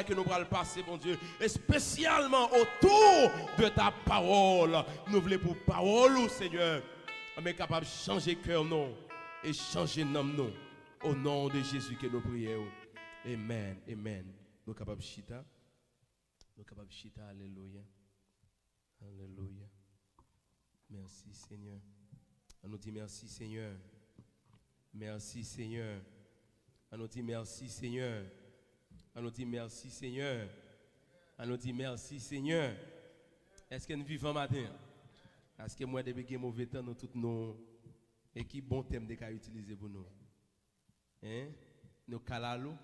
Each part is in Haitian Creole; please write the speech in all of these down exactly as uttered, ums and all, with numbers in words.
ke nou pral pase, Bondye, espesyalman otou de ta pawòl. Nou vle pou pawòl ou, Senyè, men kapab chanje kè nou e chanje nanm nou. O non de Jezi ke nou priye w. Amen, amen. Nou kapab chita. Nou kapab chita, alelouya. Alelouya. Mèsi, Senyè. An nou di mèsi, Senyè. Mèsi, Senyè. An nou di mèsi, Senyè. An nou di mèsi, Senyè. An nou di mèsi, Senyè. Èske n vivan maten an? Paske mwen, depi gen move tan, nou tout nou. E ki bon tèm te ka itilize pou nou? Hein? Nou kalalou?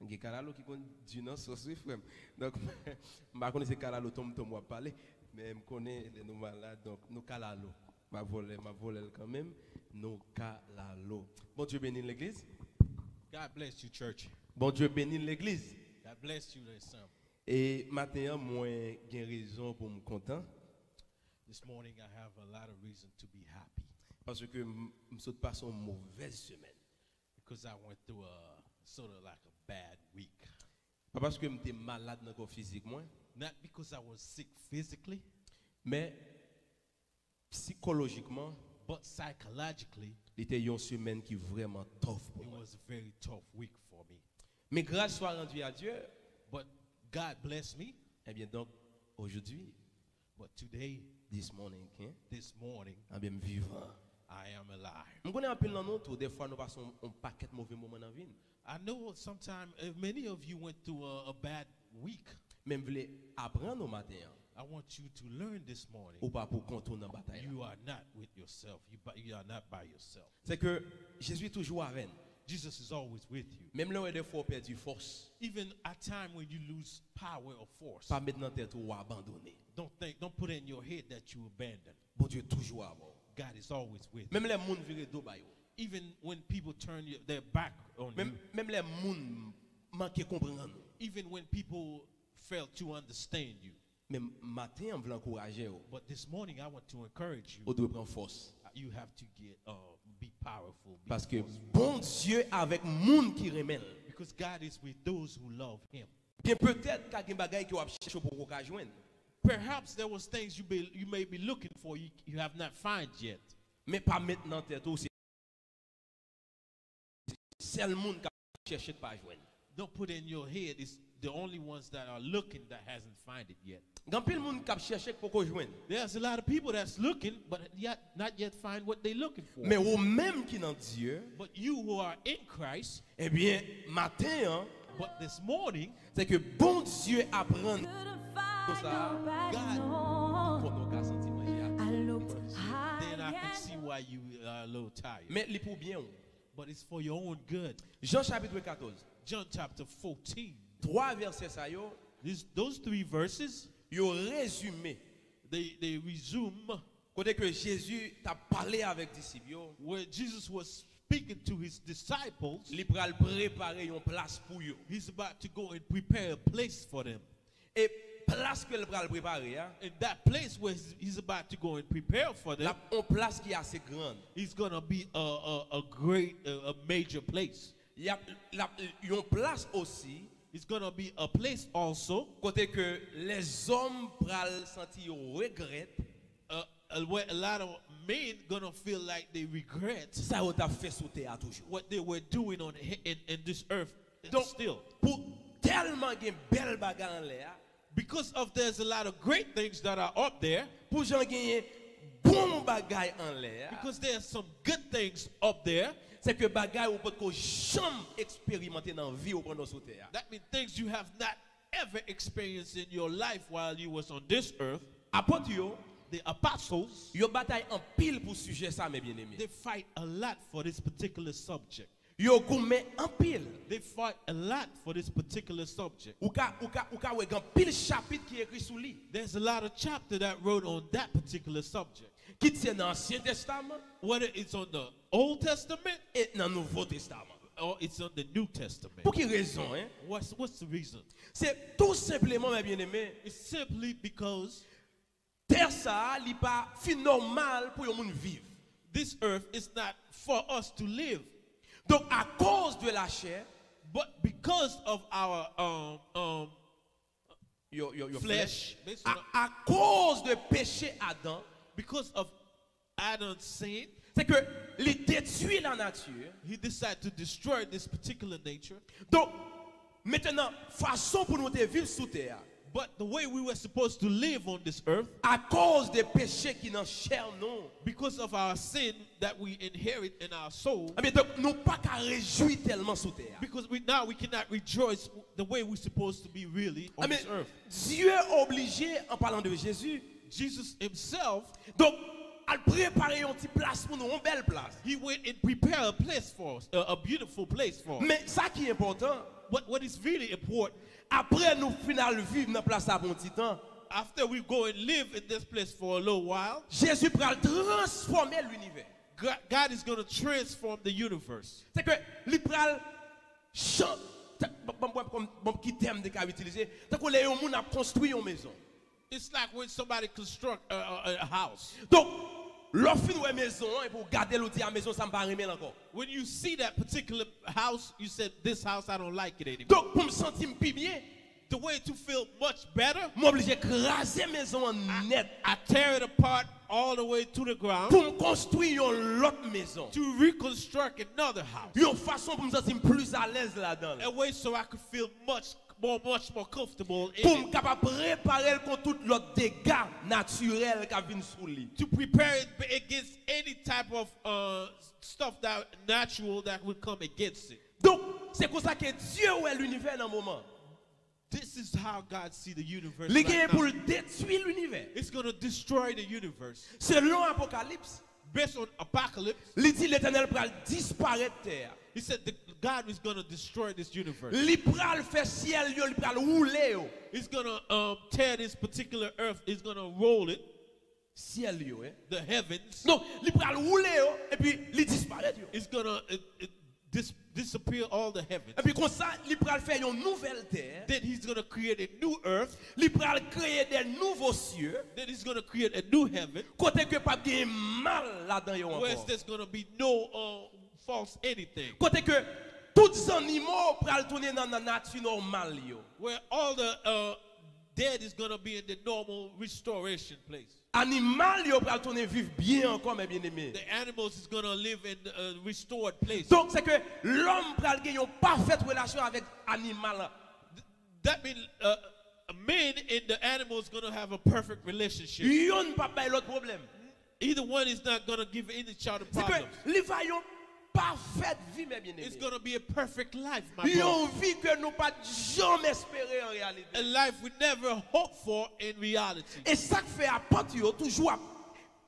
Gen kalalou ki konn di nan sòs, wi, frè m. Donk, m pa konnen se kalalou tonmtonm w ap pale, men m konnen lè nou malad, donk, nou kalalou. M ap vòlè, m ap vòlè l kanmenm. Nou kalalou. Bondye beni n, legliz. God bless you, church. Bondye beni n, legliz. God bless you, les sœurs. E maten an, mwen gen rezon pou m kontan. This morning, I have a lot of reason to be happy. Paske m, m sot pase yon movèz semèn. Because I went through a sort of like a bad week. Pa paske m te malad nan kò fizik mwen, Not because I was sick physically, men sikolojikman, but psychologically, li te yon semèn ki vrèman tough pou it mwen. Was a very tough week for me. Men gras swa randi a Dye, But God blessed me. Ebyen, donk, ojodi, But today, this morning, hein? This morning, Ebyen, m vivan. I am alive. M konnen anpil nan nou tou, defwa nou pase yon, yon pakèt move moman nan vi n. I know sometimes uh, many of you went through a, a bad week. Men m vle aprann ou maten an. I want you to learn this morning. Ou pa pou kont ou nan batay la. You are not with yourself. You, by- you are not by yourself. Se ke Jezi toujou avè n. Jesus is always with you. Menm lè w wè defwa w pèdi fòs. Even at time when you lose power or force, Pa met nan tèt ou w abandone. Don't think, don't put in your head that you abandon. Bondye toujou avè w. God is always with you. Menm lè moun vire do ba yo. Even when people turn your, their back on Menm, you, menm lè moun manke konprann ou. Even when people fail to understand you. Men maten an, m vle ankouraje w. But this morning, I want to encourage you. Ou dwe pran fòs. You have to get, uh, be powerful, be Paske forceful. Bondye avèk moun ki renmen l. Because God is with those who love Him. Byen, petèt ka gen bagay ke w ap chèche w poko ka jwenn. Perhaps there was things you be, you may be looking for, you, you have not find yet. Men pa met nan tèt ou se sèl moun k ap chèche k pa jwenn. Don't put in your head it's the only ones that are looking that hasn't find it yet. Gen anpil moun k ap chèche k poko jwenn. There's a lot of people that's looking but yet not yet find what they looking for. Men ou menm ki nan Dye, But you who are in Christ, ebyen, maten an, but this morning, se ke Bondye aprann nou sa, God, konnen w ka santi manje a. Then I can see why you are a little tired. Men li pou byen w. But it's for your own good. Jan chapit katòz. John chapter fourteen. Twa vèsè sa yo, These, those three verses, yo rezime they, they resume kote ke Jezi t ap pale avèk disip yo. Where Jesus was speaking to his disciples. Li pral prepare yon plas pou yo. He's about to go and prepare a place for them. E plas ke l pral prepare a, And that place where he's, he's about to go and prepare for l them, ap yon plas ki ase grann. Is going to be a, a, a great, a, a major place. Y ap, l ap yon plas osi It's going to be a place also kote ke lèzòm pral santi yo regrèt uh, uh, where a lot of men going to feel like they regret sa yo t ap fè sou tè a toujou. What they were doing on he- in, in this earth Donk, still. Pou tèlman gen bèl bagay anlè a, Because of there's a lot of great things that are up there. Pou jan genyen bon bagay anlè a, Because there's some good things up there. Se ke bagay ou potko janm eksperimante nan vi ou pandan w sou tè a. That means things you have not ever experienced in your life while you was on this earth. Apot yo, The apostles, yo batay anpil pou sijè sa, men byeneme. They fight a lot for this particular subject. Yo goumen anpil. They fight a lot for this particular subject. Ou ka, ou ka, ou ka wè gen anpil chapit ki ekri sou li. There's a lot of chapter that wrote on that particular subject. Kit se nan Ansyen Testaman, Whether it's on the Old Testament e nan Nouvo Testaman. Or it's on the New Testament. Pou ki rezon, en? What's, what's the reason? Se tou senpleman, men byeneme, It's simply because tè sa a, li pa fin nòmal pou yon moun viv. This earth is not for us to live. Donk, akoz de lachè, But because of our um, um, Yo, yo, yo flesh, flèch. Based on A, akoz de peche Adan, because of Adam's sin, se ke li detwi la nati. He decided to destroy this particular nature. Donk, mentnan, fason pou nou te viv sou tè a, But the way we were supposed to live on this earth, akoz de peche ki nan chè nou. Because of our sin that we inherit in our soul, Ebyen, donk, nou pa ka rejwi tèlman sou tè a. Because we now we cannot rejoice the way we're supposed to be really on Ebyen, this earth. Dye oblije, an palan de Jezi, Jesus himself, donk, al prepare yon ti plas pou nou, yon bèl plas. He went and prepared a place for us, a, a beautiful place for us. Men sa ki enpòtan, But what is really important, apre nou fin al viv nan plas la pou yon ti tan, after we go and live in this place for a little while, Jezi pral transfòme linivè. God, God is going to transform the universe. Se ke li pral chan... Bon, bon, bon, bon, ki tèm de ka itilize? Tankou lè yon moun ap konstwi yon mezon. It's like when somebody construct a, a, a house. Donk, lè w fin wè mezon an, epi w gade l, ou di, a, mezon sa m pa renmen l ankò. When you see that particular house, you said, "This house, I don't like it anymore." Donk, pou m santi m pi byen, The way to feel much better, m oblije kraze mezon an nèt I tear it apart all the way to the ground pou m konstwi yon lòt mezon. To reconstruct another house. Yon fason pou m santi m plis alèz ladan l. A way so I could feel much more, much more comfortable in Pou m it. Kapab prepare l kont tout lòt dega natirèl k ap vin sou li. To prepare it against any type of uh, stuff that natural that would come against it. Donk, se konsa ke Dye wè linivè nan moman. This is how God see the universe Li right genyen now. Pou l detwi linivè. It's going to destroy the universe. Selon Apokalips, Based on Apocalypse, li di Letènèl pral disparèt tè a. He said the, God is going to destroy this universe. Li pral fè syèl yo, li pral woule yo. He's going to um, tear this particular earth. He's going to roll it, Syèl yo, eh? The heavens. Non, li pral woule yo, epi li disparèt yo. He's going to uh, uh, dis- disappear all the heavens. Epi konsa, li pral fè yon nouvèl tè. Then he's going to create a new earth. Li pral kreye de nouvo sye. Then he's going to create a new heaven Kote ke p ap gen mal ladan yo where ankò. There's going to be no uh, false anything. Kote ke tout zannimo pral tounen nan, nan nati nòmal yo. Where all the uh, dead is going to be in the normal restoration place. Animal yo pral tounen viv byen ankò, men byeneme. The animals is going to live in a restored place. Donk, se ke lòm pral gen yon pafèt relasyon avèk animal la. That means uh, men and the animals going to have a perfect relationship. Yonn p ap bay lòt pwoblèm. Either one is not going to give each other Se ke problems. Li va yon pafèt vi, men It's byeneme. Going to be a perfect life, my brother. Yon vi ke nou pa t janm espere an reyalite. A life we never hoped for in reality. E sa k fè apot yo toujou ap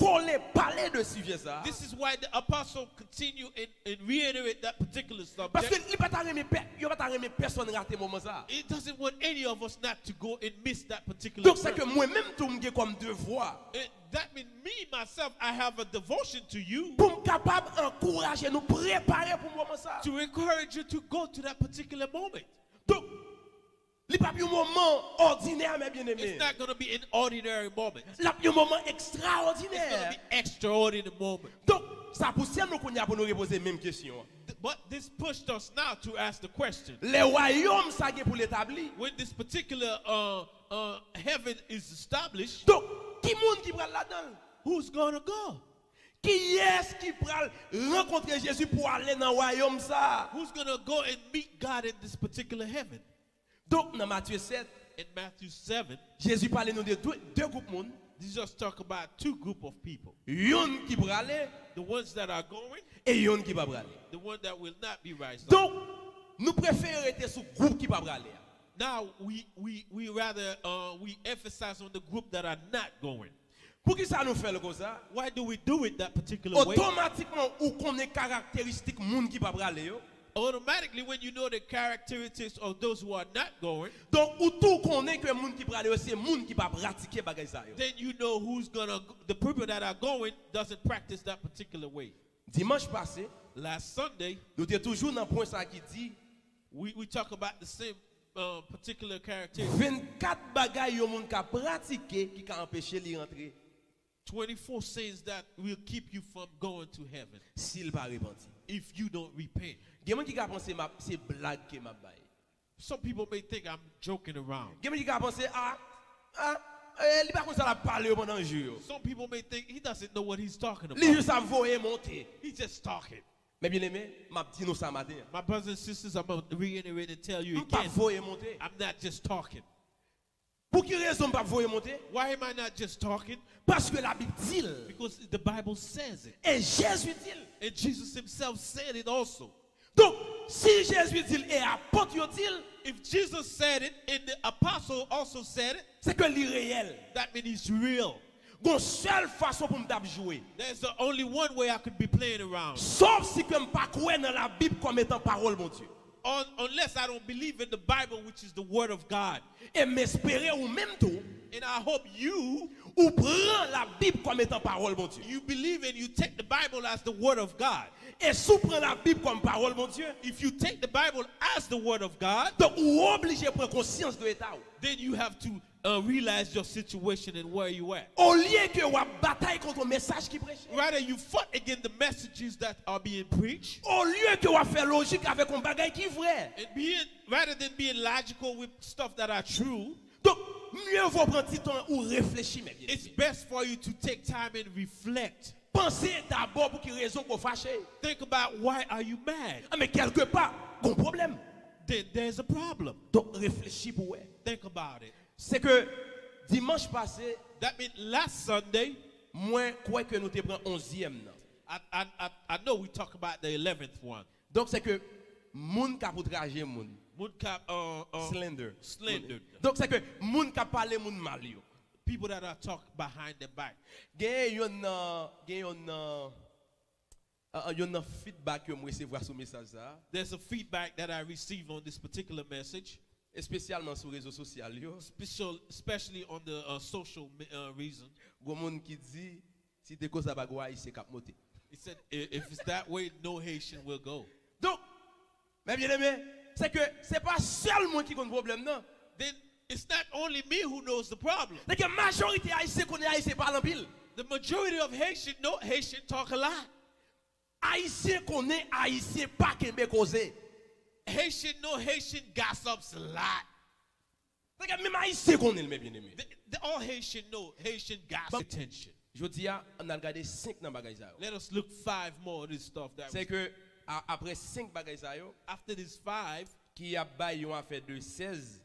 kole pale de sijè sa. This is why the apostle continue and, and reiterate that particular Paske subject. Li pa ta renmen pè, yo pa ta renmen pèsonn rate moman sa. He doesn't want any of us not to go and miss that particular Donk, se ke time. Mwen menm tou, m gen kòm devwa It, that means me, myself, I have a devotion to you pou m kapab ankouraje nou prepare pou moman sa. To encourage you to go to that particular moment. Donk, li p ap yon moman òdinè, men byeneme. It's not going to be an ordinary moment. L ap yon moman It's going to ekstraòdinè. Be extraordinary moment. Donk, sa pouse nou kounye a pou nou repoze menm kesyon an. Th- But this pushed us now to ask the question. Lè wayòm sa gen pou l etabli, When this particular uh, uh, heaven is established, donk, ki moun ki pral ladan l? Who's going to go? Kiyès ki pral rankontre Jezi pou ale nan wayòm sa a? Who's going to go and meet God in this particular heaven? Donk, nan Matye sèt, In Matthew seven, Jezi pale nou de de, de gwoup moun. Jesus talk about two group of people. Youn ki prale, The ones that are going, e youn ki pa prale. The one that will not be raised up. Donk, nou prefere rete sou gwoup ki pa prale a. Now we we we rather uh, we emphasize on the group that are not going. Poukisa nou fè l konsa? Why do we do it that particular way? Otomatikman, ou konnen karakteristik moun ki pa prale yo. Automatically, when you know the characteristics of those who are not going, Donk, ou tou konnen ke moun ki prale yo se moun ki pa pratike bagay sa yo. Then you know who's gonna. The people that are going doesn't practice that particular way. Dimanch pase, Last Sunday, nou te toujou nan pwen sa ki di we we talk about the same uh, particular character. Vennkat bagay yon moun ka pratike ki ka anpeche li rantre. twenty-four sins that will keep you from going to heaven si l pa repanti. If you don't repent. Gen moun ki ka panse m ap- se blag ke m ap bay. Some people may think I'm joking around. Gen moun ki ka panse a a eh, li pa konn sa l ap pale yo pandan jou yo. Some people may think he doesn't know what he's talking Li about. jis ap voye monte. He's just talking. Men byeneme, m ap di nou sa maten an. My brothers and sisters, I'm going to reiterate and tell you M p ap again. Voye monte. I'm not just talking. Pou ki rezon m p ap voye monte? Why am I not just talking? Paske Labib di l. Because the Bible says it. E Jezi di l. And Jesus himself said it also. Donk, si Jezi di l e apot yo di l, If Jesus said it and the apostle also said it, se ke li reyèl. That means it's real. Gon sèl fason pou m t ap jwe. There's the only one way I could be playing around. Sòf si ke m pa kwè nan Labib kòm etan pawòl Bondye. Un- unless I don't believe in the Bible, which is the Word of God. E m espere ou menm tou, And I hope you ou pran Labib kòm etan pawòl Bondye. You believe and you take the Bible as the Word of God. E si w pran Labib kòm pawòl Bondye, If you take the Bible as the Word of God, donk ou oblije pran konsyans de eta w. Then you have to uh, realize your situation and where you at. Olye ke w ap batay kont yon mesaj ki preche, Rather, you fought against the messages that are being preached. Olye ke w ap fè lojik avèk yon bagay ki vrè. And being rather than being logical with stuff that are true, Donk, mye vo pran ti tan ou reflechi, men it's byeneme. Best for you to take time and reflect. Panse dabò pou ki rezon ke w fache. Think about why are you mad? Ah, men kèlke pa, gon pwoblèm. Then there's a problem. Donk, reflechi pou wè. Think about it. Se ke dimanch pase, That means last Sunday, mwen kwè ke nou te pran onzyèm nan. I, I, I, I know we talk about the eleventh one. Donk, se ke moun k ap outraje moun. Moun k ap uh, uh, Slander. Slander. Donk, se ke moun k ap pale moun mal yo. People that are talk behind the back. Gen yon nan, gen yon nan, uh, yon nan feedback ke m resevwa sou mesaj sa a. There's a feedback that I received on this particular message, Espesyalman sou rezo sosyal yo. special, especially on the uh, social mi- uh, reason. Gon moun ki di, si te konsa pa gon Ayisyen k ap monte. He said, "I- if it's that way, no Haitian will go." Donk, men byeneme, se ke se pa sèl mwen ki konn pwoblèm nan. Then it's not only me who knows the problem. Se ke majorite Ayisyen konnen Ayisyen pale anpil. The majority of Haitian know Haitian talk a lot. Ayisyen konnen Ayisyen pa kenbe koze. Haitian know Haitian gossips a lot. Se ke menm Ayisyen konnen l, men byeneme. The, the, all Haitian know Haitian gossip attention. Jodi a, ann al gade senk nan bagay sa yo. Let us look five more of this stuff that Se ke a- apre senk bagay sa yo, after these five, ki ap bay yon afè de sèz,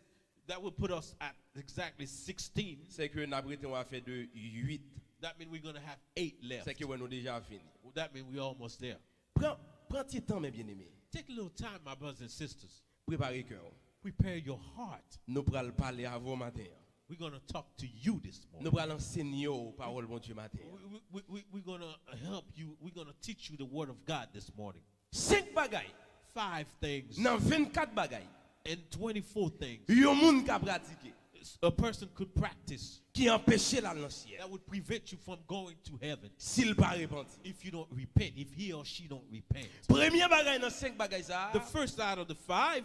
that will put us at exactly sixteen. Se ke n ap rete yon afè de uit. That means we're going to have eight left. Se ke wè nou deja fini. That means we're almost there. Pran, pran ti tan, men byeneme. Take a little time, my brothers and sisters. Prepare kè w. Prepare your heart. Nou pral pale avè w maten an. We're going to talk to you this Nou morning. Pral ansenye w pawòl Bondye maten an. We, we, we, we're going to help you. We're going to teach you the word of God this morning. Senk bagay Five things nan vennkat bagay and twenty-four things yon moun ka pratike a person could practice ki anpeche l al nan syèl. That would prevent you from going to heaven Si l pa repanti. If you don't repent, if he or she don't repent. Premye bagay nan senk bagay sa The a, first out of the five,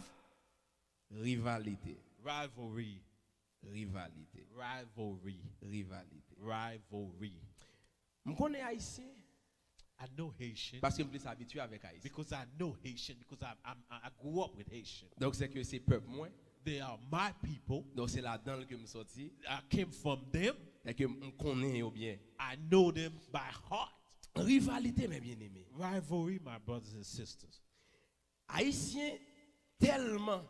rivalite. Rivalry. Rivalite. Rivalry. Rivalite. Rivalry. M konnen Ayisyen I know Haitian paske m plis abitye avèk Ayisyen. Because I know Haitian, because I, I'm, I grew up with Haitian. Donk se ke se pèp mwen. They are my people. Donk se ladan l ke m sòti. I came from them. Se ke m konnen yo byen. I know them by heart. Rivalite, men byeneme. Rivalry, my brothers and sisters. Ayisyen tèlman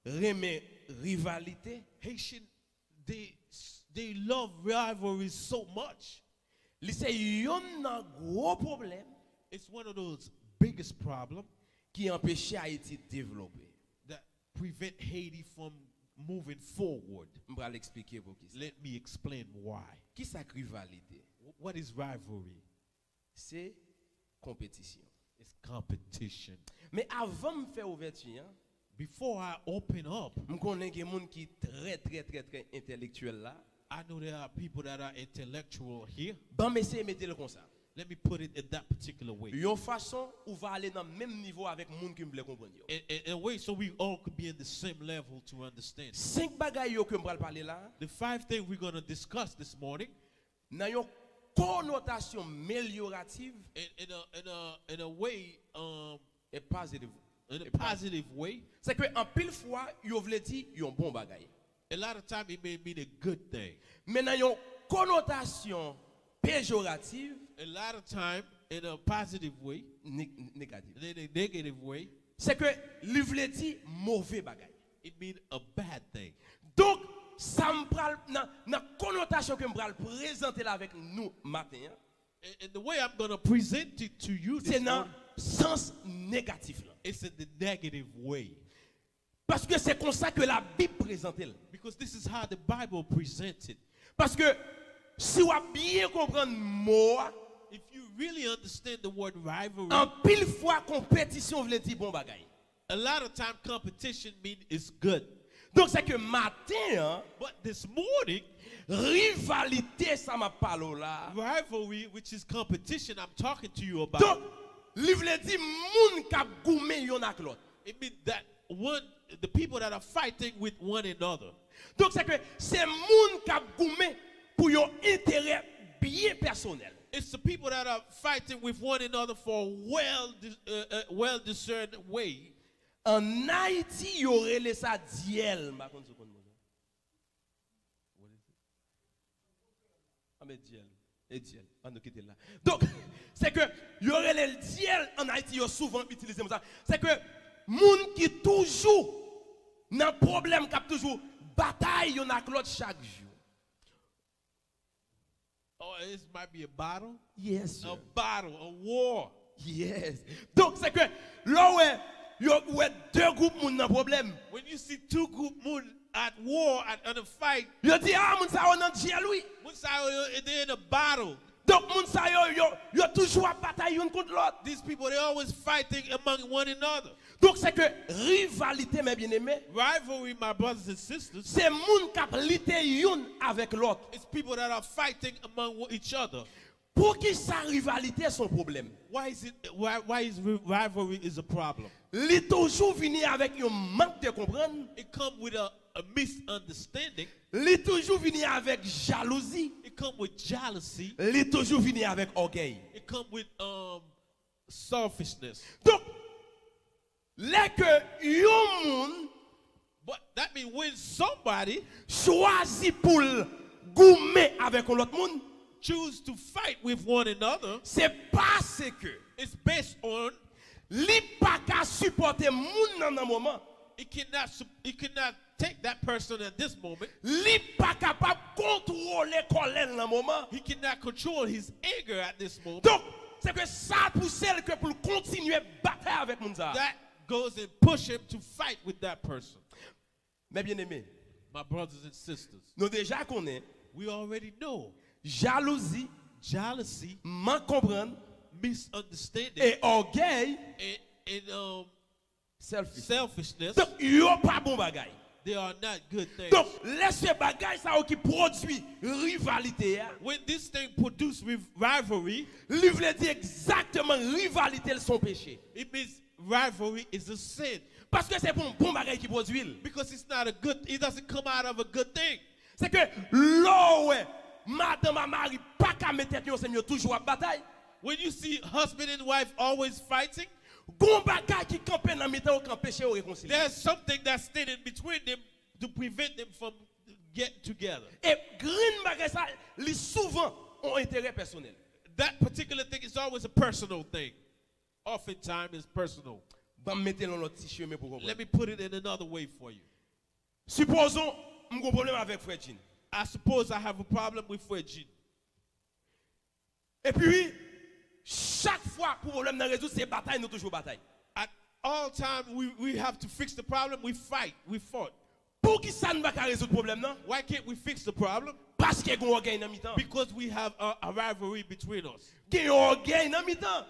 renmen rivalite. Haitian, they, they love rivalries so much. Li se yonn nan gwo pwoblèm It's one of those biggest problem ki anpeche Ayiti devlope. That prevent Haiti from moving forward. M pral eksplike pou ki sa. Let me explain why. Ki sa k rivalite? Wh- What is rivalry? Se konpetisyon. It's competition. Men avan m fè ouvèti an, Before I open up, m konnen gen moun ki trè, trè, trè, trè entèlektyèl la. I know there are people that are intellectual here. Ban m eseye mete l konsa. Let me put it in that particular way. Yon fason ou va ale nan menm nivo avèk moun ki m vle konprann yo. In, in, in a way so we all could be in the same level to understand. Senk bagay yo ke m pral pale la, The five things we're going to discuss this morning, nan yon konotasyon melyorativ in, in, a, in, a, in a way, um, e pozitiv. In a positive way. Se ke anpil fwa, yo vle di yon bon bagay. A lot of time it may mean a good thing. Men nan yon konotasyon pejorativ, a lot of time in a positive way, ne- negatif. In a negative way, se ke li vle di move bagay. It mean a bad thing. Donk, sa m pral, nan, nan konotasyon ke m pral prezante l avèk nou maten an, and, and the way I'm gonna present it to you this morning, se nan sans negatif la. It's in the negative way. Paske se konsa ke Labib prezante l. Because this is how the Bible presents it. Paske si w ap byen konprann mo a, if you really understand the word rivalry, anpil fwa konpetisyon vle di bon bagay. A lot of time competition mean it's good. Donk, se ke maten an, but this morning, rivalite sa m ap pale w la, rivalry, which is competition I'm talking to you about, donk, li vle di moun k ap goumen youn ak lòt. It means that one, the people that are fighting with one another. Donk, se ke se moun k ap goumen pou yon enterè byen pèsonèl. It's the people that are fighting with one another for well, uh, uh, well discerned way. Ann Ayiti, yo rele sa dyèl. M pa konn si w konn mo sa. What is it? Ah, men dyèl. E dyèl. Ann nou kite l la. Donk, se ke yo rele l dyèl ann Ayiti, yo souvan itilize mo sa. Se ke moun ki toujou nan pwoblèm, k ap toujou batay youn ak lòt chak jou. Oh, it might be a battle? Yes, sir. A battle, a war. Yes. Donk, se ke lè w wè, yo wè de gwoup moun nan pwoblèm. When you see two group moun at war, at, in a fight, yo di, ah, moun sa yo nan dyèl, wi. Moun sa yo, yo, they in a battle. Donk, moun sa yo, yo, yo toujou ap batay youn kont lòt. These people, they always fighting among one another. Donk, se ke rivalite, mes bien-aimés, rivalry, my brothers and sisters, se moun k ap lite youn avèk lòt. It's people that are fighting among each other. Poukisa rivalite se yon pwoblèm? Why is it, why, why is ri- rivalry is a problem? Li toujou vini avèk yon mank de konprann. It come with a, a misunderstanding. Li toujou vini avèk jalouzi. It come with jealousy. Li toujou vini avèk ògèy. It come with, um, selfishness. Donk, lè ke yon moun, but that means when somebody chwazi pou l goumen avèk yon lòt moun, choose to fight with one another, se paske it's based on li pa ka sipòte moun nan nan moman. He cannot, sup- he cannot take that person at this moment. Li pa kapab kontwole kòlè l nan moman. He cannot control his anger at this moment. Donk, se ke sa pouse l ke pou l kontinye batay avèk moun sa a. That goes and push him to fight with that person. Mes bien-aimés, my brothers and sisters, nou deja konnen, we already know, jalouzi, jealousy, mank konprann, misunderstanding, e ògèy, and, and, um, selfish. Selfishness. Donk, yo pa bon bagay. They are not good things. Donk, lè se bagay sa yo ki pwodui rivalite a, when this thing produce riv- rivalry, li vle di egzakteman rivalite l se yon peche. It means rivalry is a sin. Paske se pa yon bon bagay ki pwodui l. Because it's not a good, it doesn't come out of a good thing. Se ke lè w wè madanm ak mari pa ka met tèt yo ansanm, yo toujou ap batay. When you see husband and wife always fighting, gon bagay ki kanpe nan mitan yo ki anpeche yo rekonsilye. There's something that's standing between them to prevent them from get together. E grenn bagay sa, li souvan yon enterè pèsonèl. That particular thing is always a personal thing. Oftentimes it's personal. Ban m mete l yon lòt ti chemen pou w konprann. Let me put it in another way for you. Sipozon m gon pwoblèm avèk frè Jean. I suppose I have a problem with Frè Jean. Epi, chak fwa pou pwoblèm nan rezoud, se batay, nou toujou batay. At all time, we, we have to fix the problem, we fight, we fought. Poukisa n pa ka rezoud pwoblèm nan? Why can't we fix the problem? Paske gen ògèy nan mitan. Because we have a, a rivalry between us. Gen ògèy nan mitan.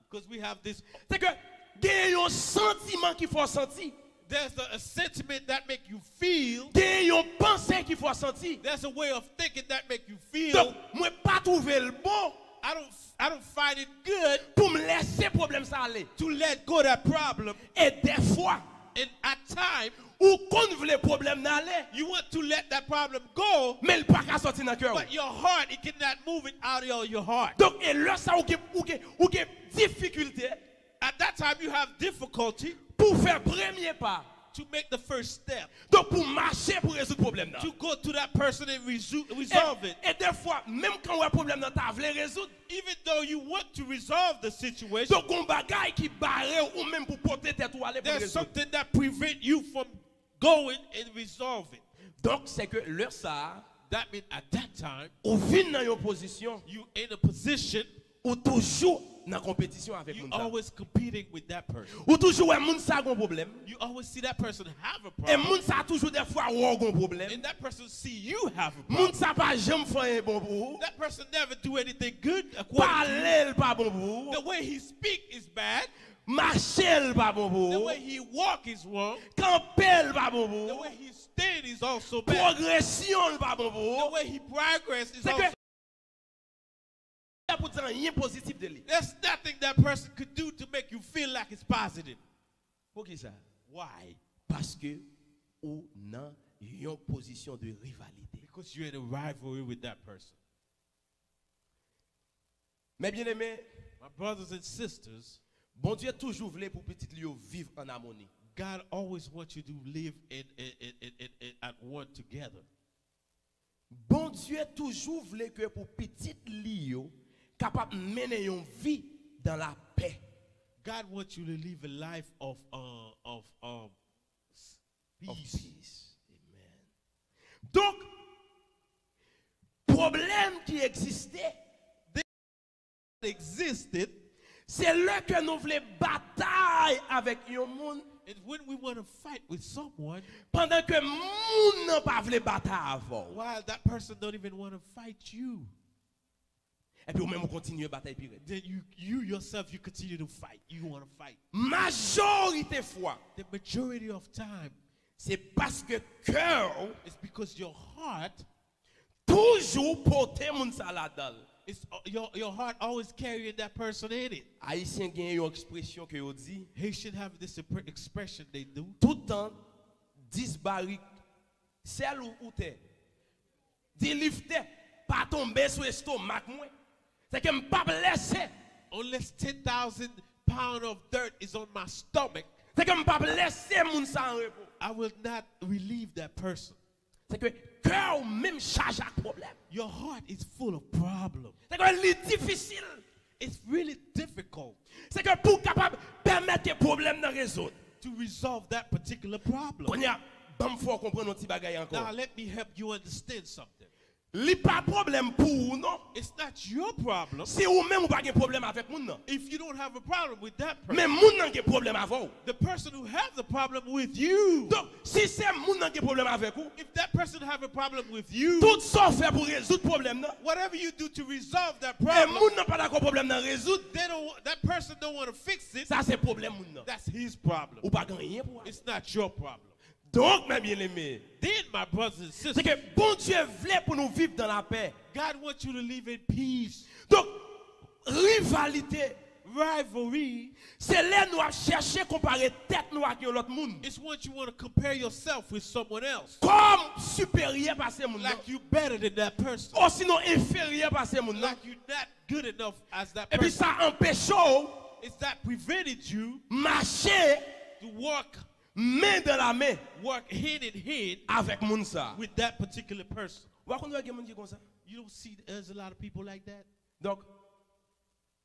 Because we have this. Se ke gen yon santiman ki fè w santi. There's a, a sentiment that make you feel. Gen yon panse ki fè w santi. There's a way of thinking that make you feel. Donk, mwen pa twouve l bon. I don't, I don't find it good. Pou m lèse pwoblèm sa ale. To let go that problem. E dèfwa, and at time, Ou konn vle pwoblèm nan ale, You want to let that problem go, men l pa ka sòti nan kè w. But your heart, it cannot move it out of your heart. Donk, e lè sa ou gen, ou gen, ou gen difikilte At that time, you have difficulty pou fè premye pa. To make the first step. Donk, pou mache pou rezoud pwoblèm nan. To go to that person and resu- resolve it. E, e defwa, menm kan w wè pwoblèm nan ta vle rezoud, Even though you want to resolve the situation, donk, gon bagay ki bare w ou menm pou pote tèt ou ale pou there's rezoud. Something that prevent you from going and resolve it. Donk, se ke lè sa a, That means at that time, ou vin nan yon pozisyon, you in a position, ou toujou nan konpetisyon avèk you moun sa. Always competing with that person. Ou toujou wè moun sa gon pwoblèm. You always see that person have a problem. E moun sa toujou defwa wè w gon pwoblèm. And that person see you have a problem. Moun sa pa janm fè anyen bon pou ou. That person never do anything good according to you. Pale l pa bon pou ou. The way he speak is bad. Mache l pa bon pou ou. The way he walk is wrong. Kanpe l pa bon pou ou. The way he stand is also bad. Pwogresyon l pa bon pou ou. The way he progress is also. Se ke pou di anyen pozitif de li. There's nothing that person could do to make you feel like it's positive. Poukisa? Why? Paske ou nan yon pozisyon de rivalite. Because you're in a rivalry with that person. Mes bien-aimés, My brothers and sisters, Bondye toujou vle pou pitit li yo viv an amoni. God always wants you to live in, in, in, in, in, in at one together. Bondye toujou vle ke pou pitit li yo kapab mennen yon vi dans la paix. God wants you to live a life of, uh, of, um, s- Of peace. Peace. Amen. Donk, pwoblèm ki egziste existed, se lè ke nou vle batay avèk yon moun, and when we want to fight with someone, pandan ke moun nan pa vle batay avè w. While that person don't even want to fight you. Epi ou menm ou kontinye batay pi rèd. Then you, you yourself, you continue to fight. You want to fight. Majorite fwa, The majority of time, se paske kè w it's because your heart toujou pote moun sa ladan l. It's, uh, your, your heart always carrying that person in it. Ayisyen gen yon ekspresyon ke yo di, Haitian have this epre- expression they do. Tout tan dis barik sèl ou, ou tè, di liv tè pa tonbe sou estomak mwen, se ke m p ap lese. Unless ten thousand pound of dirt is on my stomach, Se ke m p ap lese moun sa an repo. I will not relieve that person. Se ke kè w menm chaje ak pwoblèm. Your heart is full of problem. Se ke li difisil. It's really difficult Se ke pou w kapab pèmèt ke pwoblèm nan rezoud. To resolve that particular problem. Kounye a, ban m fè w konprann yon ti bagay ankò. Now let me help you understand something. Li pa pwoblèm pou ou non. It's not your problem. Si ou menm ou pa gen pwoblèm avèk moun nan. If you don't have a problem with that person, Men moun nan gen pwoblèm avè w. The person who have the problem with you. Donk, si se moun nan gen pwoblèm avèk ou, If that person have a problem with you, tout sa w fè pou rezoud pwoblèm nan, whatever you do to resolve that e problem, moun nan pa dakò pwoblèm nan rezoud, they don't, that person don't want to fix it. Sa se pwoblèm moun nan. That's his problem. Ou pa gen anyen pou wè. It's not your problem. Donk, mes bien-aimés, Then, my brothers and sisters, se ke Bondye vle pou nou viv dans la paix. God wants you to live in peace. Donk, rivalite, Rivalry, se lè nou ap chèche konpare tèt nou ak yon lòt moun. It's when you want to compare yourself with someone else. Kòm siperyè pase moun nan. Like you better than that person. Osinon enferyè pase moun nan. Like you're not good enough as that person. Epi sa anpeche w It's that prevented you mache to walk men dan la men Work hand in hand avèk moun sa. With that particular person. Ou pa konn wè gen moun ki konsa? You don't see there's a lot of people like that? Donk,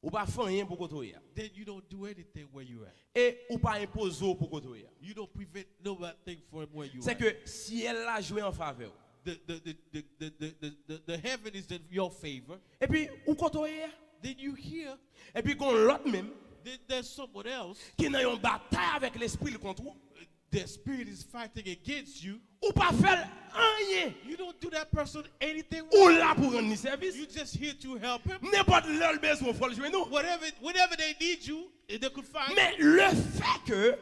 ou pa fè anyen pou kote w ye a. Then you don't do anything where you at. E ou pa enpoze w pou kote w ye a. You don't prevent nothing from where you at. Se ke syèl la jwe an favè w. The, the, the, the, the, the, the, the, the heaven is in your favor. Epi ou kote w ye a. Then you here. Epi gon lòt menm Then there's someone else. Ki nan yon batay avèk lespri l kont ou. Their spirit is fighting against you. Ou pa fè l anyen. You don't do that person anything wrong. Ou la pou rann li sèvis. You just here to help him. Nenpòt lè l bezwen w, fò l jwenn ou. Whatever, whenever they need you, they could find you. Men lefètke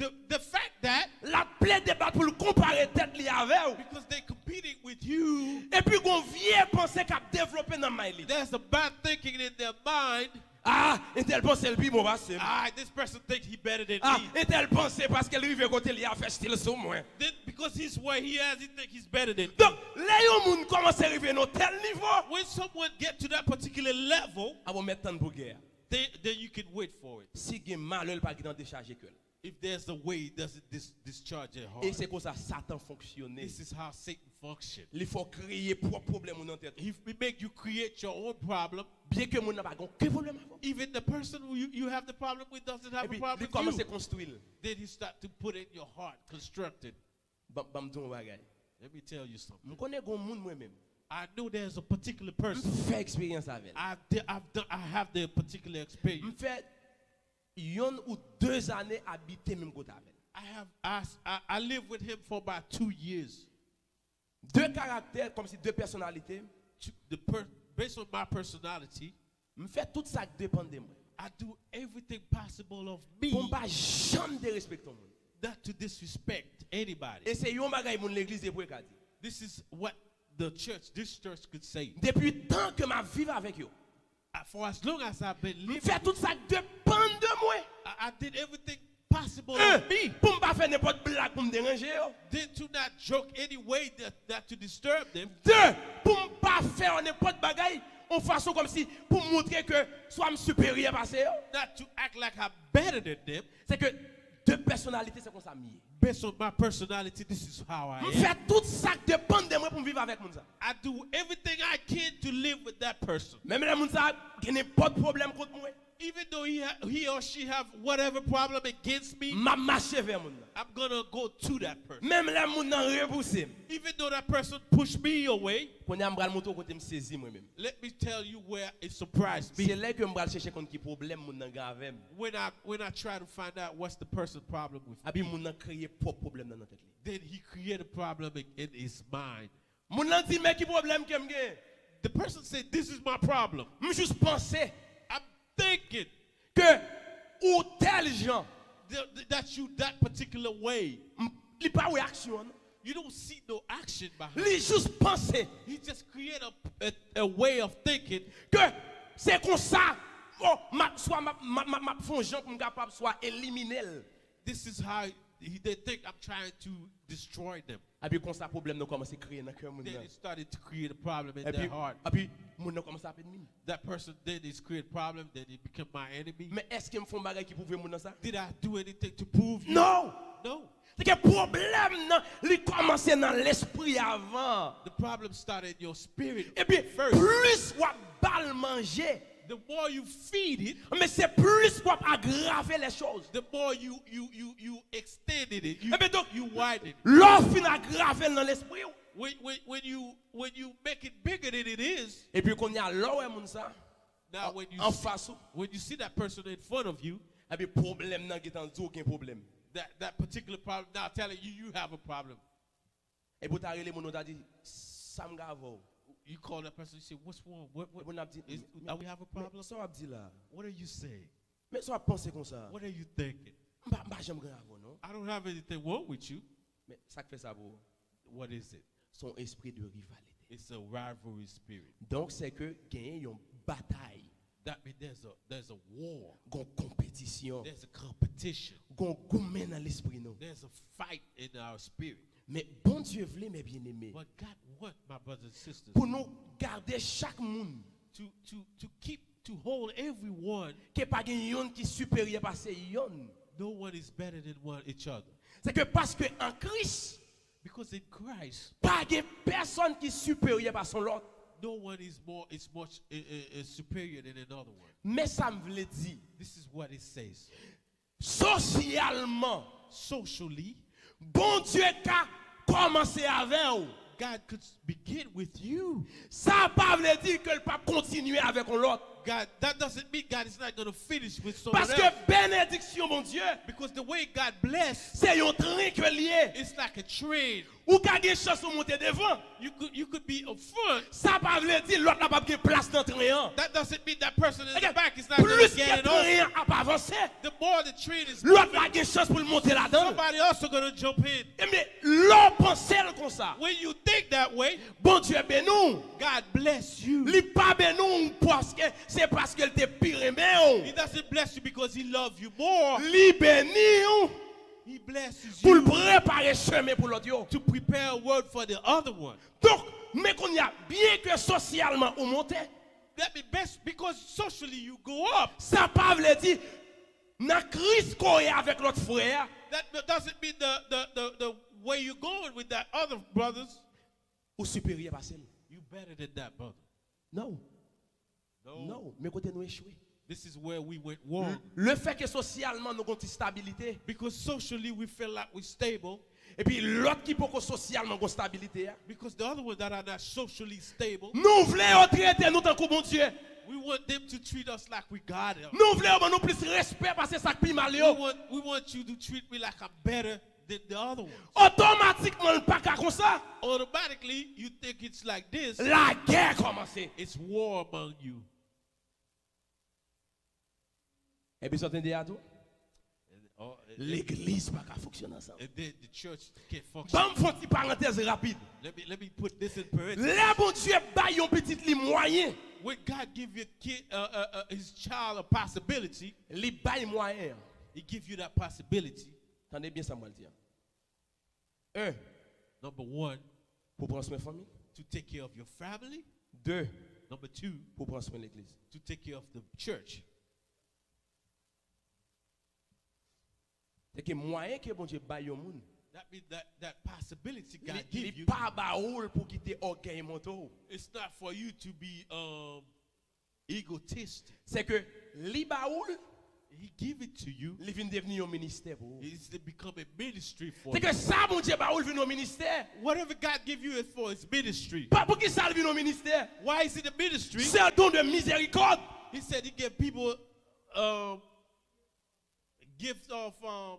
The, the fact that l ap plede bat pou l konpare tèt li avè w. Because they competing with you. Epi gon vye panse k ap devlope nan may li. There's a bad thinking in their mind. Ah, entèl panse l pi bon pase m. Ah, this person thinks he better than Ah, me. Entèl panse paske l rive kote li a fè stil sou mwen. Then because he's where he is, he think he's better than me. Donk, lè yon moun kòmanse rive nan tèl nivo, When someone get to that particular level, a bon mèt tann pou gè a. they, then you can wait for it. Si gen malè, l pa gentan dechaje kè l. If there's a way, he doesn't dis- discharge their heart. E se konsa Satan fonksyone. This is how Satan functions. Li fè w kreye pwòp pwoblèm ou nan tèt ou. He, he make you create your own problem. Byenke moun nan pa gen okenn pwoblèm avè w. Even the person who you, you have the problem with doesn't have a Epi problem li with you. Kòmanse konstwi l. Then he start to put it in your heart, construct it. Ban ban m di w yon bagay. Let me tell you something. M konnen gen yon moun mwen menm. I know there's a particular M person. Fè eksperyans avè l. I've, de- I've, done, I have the particular M experience. Fè yon ou de zane abite menm kote avè l. I have I, s- I, I live with him for about two years. De karaktè, kòmsi de pèsonalite. To, the per, based on my personality, M fè tout sa k depann de mwen. I do everything possible of me Pou m pa janm derespekte yon moun. Not to disrespect anybody. E se yon bagay moun legliz Ebre ka di. This is what the church, this church could say. Depi tan ke m ap viv avèk yo, Uh, For as long as I've been m living, fè tout sa k depann de mwen. I, I did everything possible Eh, of me Pou m pa fè nenpòt blag pou m deranje yo. Then to not joke any way that, that to disturb them. De, pou m pa fè yo nenpòt bagay yon fason kòmsi pou m montre ke swa m siperyè pase yo. Not to act like I'm better than them. Se ke de pèsonalite, se konsa m ye. Based on my personality, this is how I M am. Fè tout sa k depann de mwen pou m viv avèk moun sa. I do everything I can to live with that person. Menm lè moun sa gen nenpòt pwoblèm kont mwen, Even though he, ha- he or she have whatever problem against me, m ap mache vè moun nan. I'm gonna go to that person. Menm lè moun nan repouse m. Even though that person pushed me away, Kounye a m pral montre w kote m sezi mwen menm. Let me tell you where it surprised Se me. Lè ke m pral chèche konn ki pwoblèm moun nan gen avè m. When I when I try to find out what's the person's problem with Epi me, moun nan kreye pwòp pwoblèm nan nan tèt li. Then he created a problem in, in his mind. Moun nan di, "Men ki pwoblèm ke m gen?" The person said, "This is my problem." M jis panse I'm thinking ke ou tèl jan. Th- th- that you that particular way. M- Li pa wè aksyon an. You don't see no action behind Li it. Jis panse He just created a, a, a way of thinking. Ke se konsa. Oh, m ap, swa m ap, m ap, m ap, m ap fè yon jan pou m kapab swa elimine l. This is how he, they think I'm trying to destroy them. Epi konsa pwoblèm nan kòmanse kreye nan kè moun Then nan. It started to create a problem in Epi, their heart. Epi moun nan kòmanse ap ènmi m. That person then is create problem, then he become my enemy. Men èske m fè yon bagay ki pwouve moun nan sa? Did I do anything to prove you? No. No. Se ke pwoblèm nan, li kòmanse nan lespri avan. The problem started in your spirit Epi first. Plis w ap ba l manje, The more you feed it, men se plis w ap agrave lè choz. The more you you you you extended it, you Epi donk, you widen. Lè w fin agrave l nan lespri w, When when when you when you make it bigger than it is, epi kounye a lè w wè moun sa now when you an see, fas ou, when you see that person in front of you, epi pwoblèm nan gentan di w gen pwoblèm. That that particular problem now telling you you have a problem. Epi w ta rele moun ou ta di, "Sa m gen avè w?" You call that person, you say, "What's wrong? What what Epi moun ap di, is, "Men- are we have a men problem? Sa w ap di la? What are you saying? Men sa w ap panse konsa? What are you thinking? M pa, m pa janm gen avè w non." I don't have anything wrong with you. Men sa k fè sa pou ou? What is it? Se yon espri de rivalite. It's a rivalry spirit. Donk se ke genyen yon batay, That means there's a there's a war. Gon konpetisyon, There's a competition. Gon goumen nan lespri nou. There's a fight in our spirit. Men Bondye vle, men byeneme, But God wants, my brothers and sisters, pou nou gade chak moun to to to keep to hold everyone. Ke pa gen yonn ki siperyè pase yonn. No one is better than one each other. Se ke paske an Kris, Because in Christ, pa gen pèsonn ki siperyè pase yon lòt. No one is more is much uh, uh, uh, superior than another one. Men sa m vle di, This is what it says. Sosyalman, Socially, Bondye ka kòmanse avè w. God could begin with you. Sa pa vle di ke l p ap kontinye avèk yon lòt. God, that doesn't mean God is not going to finish with someone Paske else. Benediksyon Bondye, Because the way God bless, se yon tren ke l ye. It's like a train. Ou ka gen chans ou monte devan. You could you could be up front. Sa pa vle di lòt la p ap gen plas nan tren an. That doesn't mean that person in the Again, back is not going plis to ke get it on. Tren an ap avanse, The more the train is lòt moving, la gen chans pou l monte ladan. Somebody else is going to jump in. Ebyen, lè w panse l konsa, When you think that way, Bondye beni w. God bless you. Li pa beni w paske Se paske l te pi renmen w. He doesn't bless you because he loves you more. Li beni w He blesses pou l you prepare chemen pou lòt yo. To prepare a word for the other one. Donk, men kounye a, byen ke sosyalman ou monte, That means best because socially you go up. Sa pa vle di nan Kris koe avèk lòt frè a, That doesn't mean the, the, the, the way you're going with that other brothers, ou siperyè pase l. You better than that brother. Non. No. Non, men kote nou echwe. This is where we went wrong. Le fè ke sosyalman nou gon ti stabilite, Because socially we feel like we're stable. Epi lòt ki poko sosyalman gon stabilite a. Because the other ones that are not socially stable, Nou vle yo trete nou tankou Bondye. We want them to treat us like we got them. Nou vle yo ban nou plis respè pase sa k pi mal We yo. Want, we want you to treat me like I'm better than the other ones. Otomatikman l pa ka konsa. Automatically, you think it's like this. Lagè kòmanse. It's war among you. Epi sa w tande a tou? And, oh, and, Legliz pa ka fonksyone ansanm. And then the church can't function. Ban m fè yon ti parantèz rapid. Let me, let me put this in parentheses. Lè Bondye bay yon pitit li mwayen, When God give your kid, uh, uh, uh, his child a possibility, li bay mwayen an. He give you that possibility. Tande byen sa m pral di an. Un, Number one, pou pran swen fanmi. To take care of your family. De, Number two, pou pran swen legliz. To take care of the church. Se ke mwayen ke Bondye bay yon moun, That means that, that possibility God li, give li you, pa ba ou l pou kite ògèy monte w. It's not for you to be um, egotistic. Se ke li ba ou l, He give it to you. Li vin devni yon ministè pou ou. It's to become a ministry for Se you. Ke sa Bondye ba ou l vin yon ministè. Whatever God give you is for his ministry. Pa pou ki sa l vin yon ministè? Why is it a ministry? Se yon don de mizerikòd. He said he give people um, gifts of um,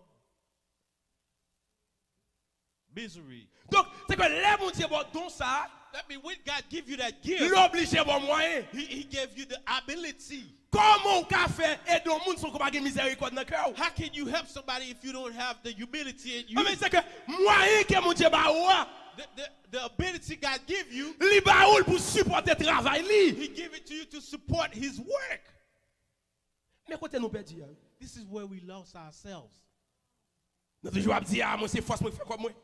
misery. Donk, se ke lè Bondye ba w don sa, That means when God give you that gift, Li oblije ba w mwayen. He, he gave you the ability. Kòman w ka fè ede yon moun san w pa gen mizerikòd nan kè w? How can you help somebody if you don't have the humility in you? Anben, se ke mwayen ke Bondye ba ou a, The, the, the ability God give you, Li ba ou l pou sipòte travay li. He give it to you to support His work. Men kote nou pèdi a, wi. This is where we lost ourselves. Nou toujou ap di, a, mwen se fòs mwen k fè kòb mwen.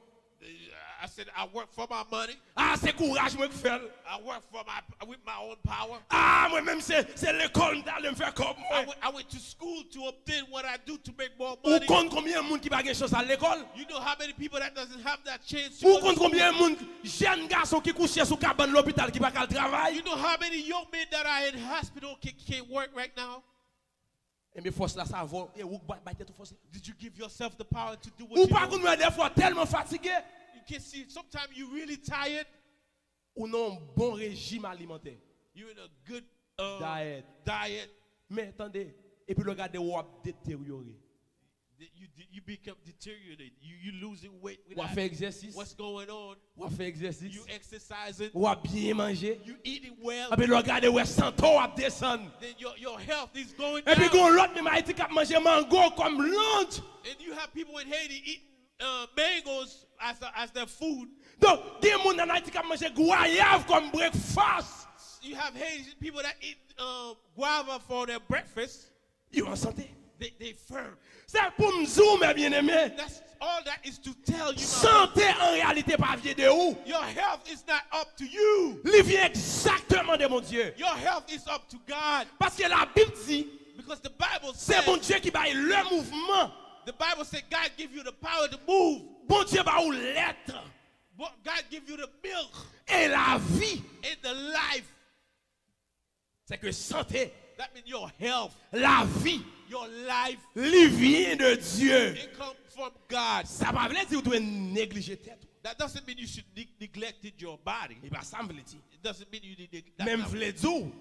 I said, I work for my money. A, se kouraj mwen k fè l. I work for my with my own power. A, mwen menm se, se lekòl m t ale m fè kòb I mwen. went, I went to school to obtain what I do to make more Ou money. Konn konbyen moun ki pa gen chans al lekòl? You know how many people that doesn't have that chance to Ou go to konn school? Konbyen moun, jèn gason ki kouche sou kabann lopital ki pa ka al travay? You know how many young men that are in hospital can, can't work right now? Enben fòs la sa vò, e ou k bay bay tèt ou fòs la. Did you give yourself the power to do what Ou you pa do? Konn wè dèfwa tèlman fatige. You can see sometimes you really tired. Ou nan yon bon rejim alimantè. You're in a good uh, Diet. Diet. Men tande, epi lè w gade w ap deteryore. Th- You, d- you become deteriorated. You you losing weight W ap without fè egzèsis. What's going on? W ap fè egzèsis. You exercising. W ap byen manje. You eating well. Epi lè w gade w wè sante w ap desann. Then your, your health is going Epi down. Gen lòt menm Ayiti k ap manje mango kòm lunch. And you have people in Haiti eating uh, mangoes as a, as their food. Donk, gen moun nan Ayiti k ap manje gwayav kòm breakfast. You have Haitian people that eat um, guava for their breakfast. Yo an sante. They, they firm. Se pou m di w, men byeneme, That's all that is to tell you. My sante an reyalite pa vye de ou. Your health is not up to you. Li vye egzakteman de Bondye. Your health is up to God. Paske Labib di, Because the Bible se says, Bondye ki bay le mouvman. The Bible said God give you the power to move. Bondye ba ou lèt. But God give you the milk E lavi. And the life. Se ke sante, That means your health, lavi, your life, li vyen de Dye. It comes from God. Sa pa vle di ou dwe neglije tèt ou. That doesn't mean you should ne- neglected your body. E pa sa m vle di. It doesn't mean you need to. That's Men m not- vle di w,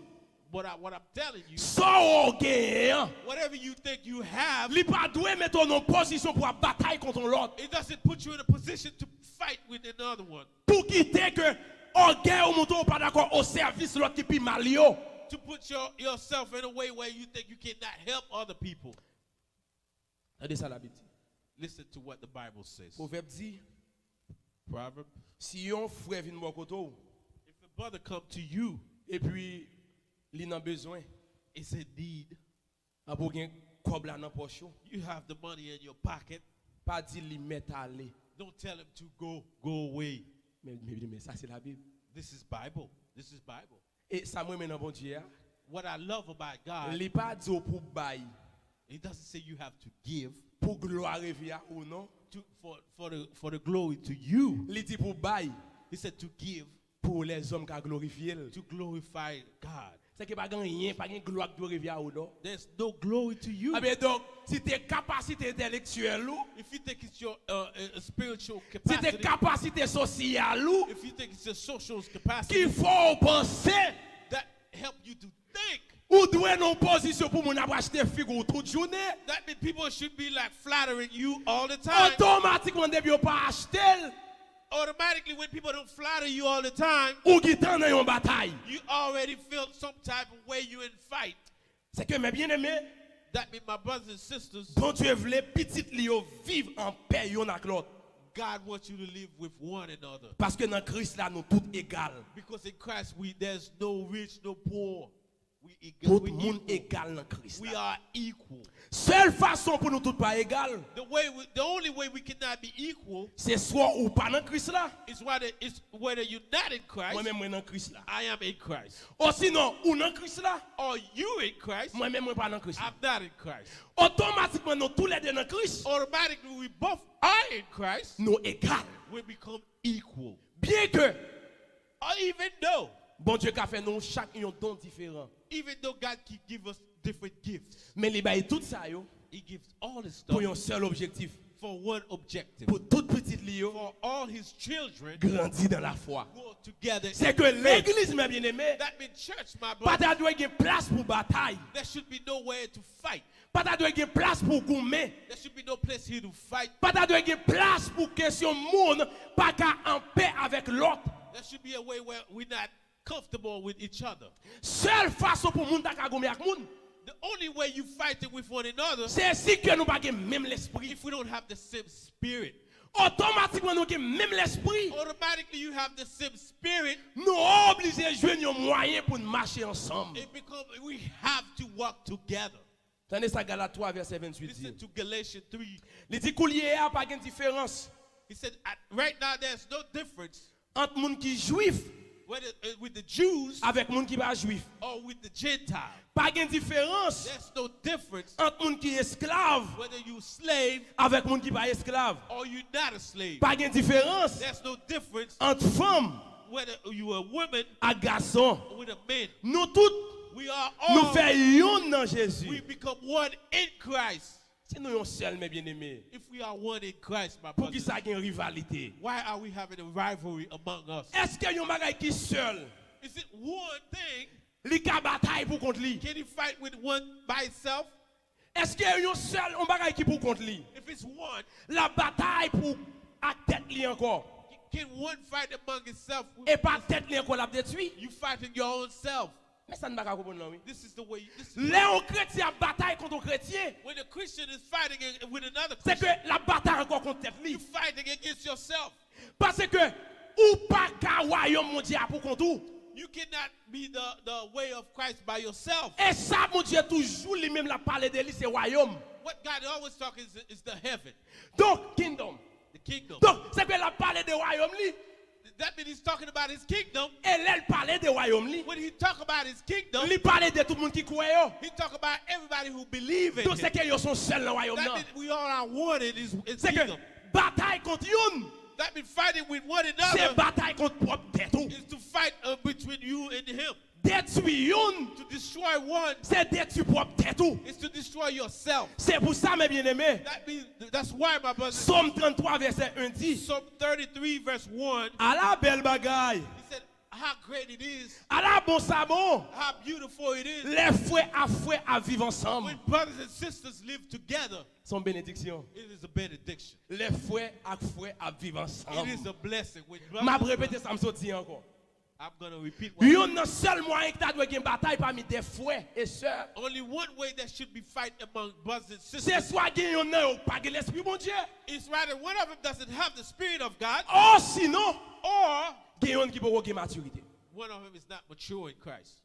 But I, what I'm telling you, sa w genyen an, whatever you think you have, li pa dwe mete w nan pozisyon pou w ap batay kont yon lòt. It doesn't put you in a position to fight with another one. Pou kite ke ògèy ou montre w pa dakò o sèvis lòt ki pi mal yo. To put your, yourself in a way where you think you cannot help other people. Tande sa Labib di. Listen to what the Bible says. Pwovèb di, Proverb. Si yon frè vin bò kote w, If a brother come to you epi li nan bezwen, is in need. Anpè w gen kòb la nan pòch ou. You have the money in your pocket. Pa di li mèt ale. Don't tell him to go, go away. Men, men, men sa se Labib. This is Bible. This is Bible. E sa mwen renmen nan Bondye a, What I love about God, li pa di w pou bay, He doesn't say you have to give pou glwa revye a ou non. to, for, for, the, for the glory to you. Li di pou bay, He said to give pou lèzòm ka glorifye l. To glorify God. Se ke pa gen anyen, pa gen glwa k dwe revye a ou non. There's no glory to you. Ebyen donk, si te kapasite entèlektyèl ou, If you think it's your uh, uh, spiritual si te capacity, kapasite sosyal ou if you think it's your social ki capacity fè w panse that help you to think, ou dwe nan pozisyon pou moun ap achte figi w tout jounen. that means people should be like flattering you all the time. Otomatikman depi yo pa achte l, Automatically, when people don't flatter you all the time, ou gentan nan yon batay. You already feel some type of way you in fight. Se ke men byeneme, That means, my brothers and sisters, Bondye vle pitit li yo viv an pè youn ak lòt. God wants you to live with one another. Paske nan Kris la nou tout egal. Because in Christ, we there's no rich, no poor. We equal. Tout We moun equal. Egal nan Kris We la. Are equal. Sèl fason pou nou tout pa egal, The way, we, the only way we cannot be equal se swa ou pa nan Kris la, is whether it's whether you're not in Christ. Mwen menm mwen nan Kris la. I am in Christ. Osinon ou nan Kris la, Or you in Christ. Mwen menm mwen pa nan Kris la. I'm not in Christ. Otomatikman nou toulède nan Kris. Automatically, we both are in Christ. Nou egal. We become equal. Byenke Or even though, Bondye ka fè nou chak yon don diferan, even though God can give us different gifts, men li bay tout sa yo He gives all this pou stuff yon sèl objektif, for one objective. Pou tout pitit li yo For all His children grandi nan lafwa. Grow together. Se ke legliz, men byeneme, That means church, my pa brother. Ta dwe gen plas pou batay. There should be nowhere to fight. Pa ta dwe gen plas pou goumen. There should be no place here to fight. Pa ta dwe gen plas pou kesyon moun pa ka anpè avèk lòt. There should be a way where we're not comfortable with each other. Sèl fason pou moun ta ka goumen ak moun, The only way you fighting with one another se si ke nou pa gen menm lespri. If we don't have the same spirit. Otomatikman nou gen menm lespri. Automatically you have the same spirit. Nou oblije jwenn yon mwayen pou n mache ansanm. It become we have to work together. Tande sa Galat twa vèsè venntuit di. Listen to Galatians three. Li di koulye a pa gen diferans. He said, "At- right now there's no difference Ant moun ki jwif whether uh, with the Jews avèk moun ki pa jwif. Or with the Gentile. Pa gen diferans There's no difference ant moun ki esklav whether you slave avèk moun ki pa esklav. Or you're not a slave. Pa gen diferans There's no difference ant fanm whether you are a woman ak gason. Or with a man. Nou tout, We are nou all fè youn nan Jezi. We become one in Christ. Si nou yon sèl, men byeneme, If we are one in Christ, my pou ki brothers, sa gen rivalite? Why are we having a rivalry among us? Èske yon bagay ki sèl, Is it one thing? Li ka batay pou kont li? Can he fight with one by itself? Èske yon sèl, yon bagay ki pou kont li, If it's one, l ap batay pou ak tèt li ankò? Can one fight among itself? E pa tèt li ankò l ap detwi? You fighting your own self. Men sa n pa ka konprann lan wi. This is the way. This is Lè yon kretyen ap batay kont yon kretyen, When a Christian is fighting a- with another se Christian, ke l ap batay ankò kont tèt li. You fighting against yourself. Paske ou pa ka wayòm Bondye a pou kont ou. You cannot be the, the way of Christ by yourself. E sa Bondye toujou li menm l ap pale de li, se wayòm. What God always talking is, is the heaven, Donk, kingdom. The kingdom. Donk, se ke l ap pale de wayòm li. That means he's talking about his kingdom. E lè l pale de wayòm li, When he talk about his kingdom, li pale de tout moun ki kwè yo. He talk about everybody who believe in Donk, se him. Ke yo se yon sèl nan wayòm That nan. Means we all are one in his, his Se ke kingdom. Batay kont youn, That means fighting with one se another. Batay kont pwòp tèt ou. Is to fight uh, between you and him. Detwi youn, To destroy one se detwi pwòp tèt ou. Is to destroy yourself. Se pou sa, men byeneme, That means that's why, my brothers. Sòm tranntwa vèsè en di. Psalm thirty-three verse one. Ala bèl bagay. He said, "How great it is! Ala bon sa bon. How beautiful it is!" Lè frè ak frè ap viv ansanm. When brothers and sisters live together, Se yon benediksyon. It is a benediction. Lè frè ak frè ap viv ansanm. It is a blessing. When M ap brothers, repete sa m sot di ankò. I'm gonna repeat what I Youn nan sèl mwayen ki ta dwe gen batay pami de frè e sè, Only one way there should be fight among brothers and se sisters swa gen youn nan yo k pa gen lespri Bondye, is rather one of them doesn't have the Spirit of God, osinon or gen youn ki poko gen matirite. One of them is not mature in Christ.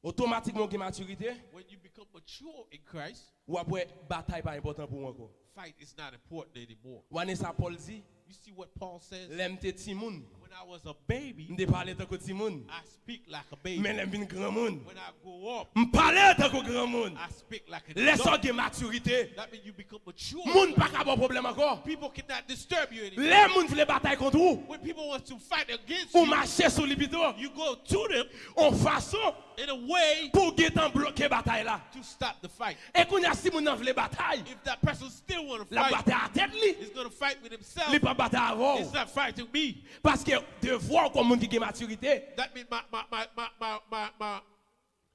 Otomatikman w gen matirite, When you become mature in Christ, w ap wè batay pa enpòtan pou ou ankò. Fight is not important anymore. W ap wè sa Pòl di, You see what Paul says? Lè m te timoun, When I was a baby, m te pale tankou timoun. I speak like a baby. Men lè m vin granmoun, When I grow up, m pale tankou granmoun. I speak like a Lè sa w adult. Gen matirite, That means you become mature. Moun pa ka ba w pwoblèm ankò. People cannot disturb you anymore. Lè moun vle batay kont ou, When people want to fight against ou you, mache sou li pito. You go to them On fason in a way pou w gentan bloke batay la. To stop the fight. E kounye a, si moun nan vle batay, If that person still want to l ap fight, batay a tèt li. He's going to fight with himself. Li p ap batay avè w. He's not fighting me. Paske devwa w kòm moun ki gen matirite. That means my, my, my, my, my, my, my,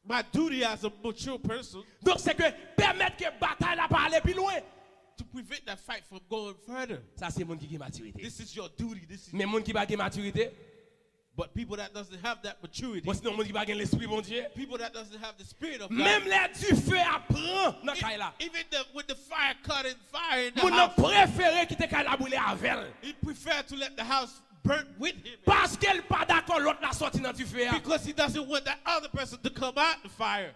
my duty as a mature person Donk, se ke pèmèt ke batay la pa ale pi lwen. To prevent that fight from going further. Sa se moun ki gen matirite. This is your duty. This is Men moun ki pa gen matirite, But people that doesn't have that maturity, bon, sinon moun ki pa gen lespri Bondye, people that doesn't have the spirit of God, menm lè dife a pran nan e- kay la, even the, when the fire caught in fire in the moun nan house, prefere kite kay la boule avè l. He prefer to let the house burn with him Paske l pa dakò lòt la sòti nan dife a. Because he doesn't want that other person to come out the fire.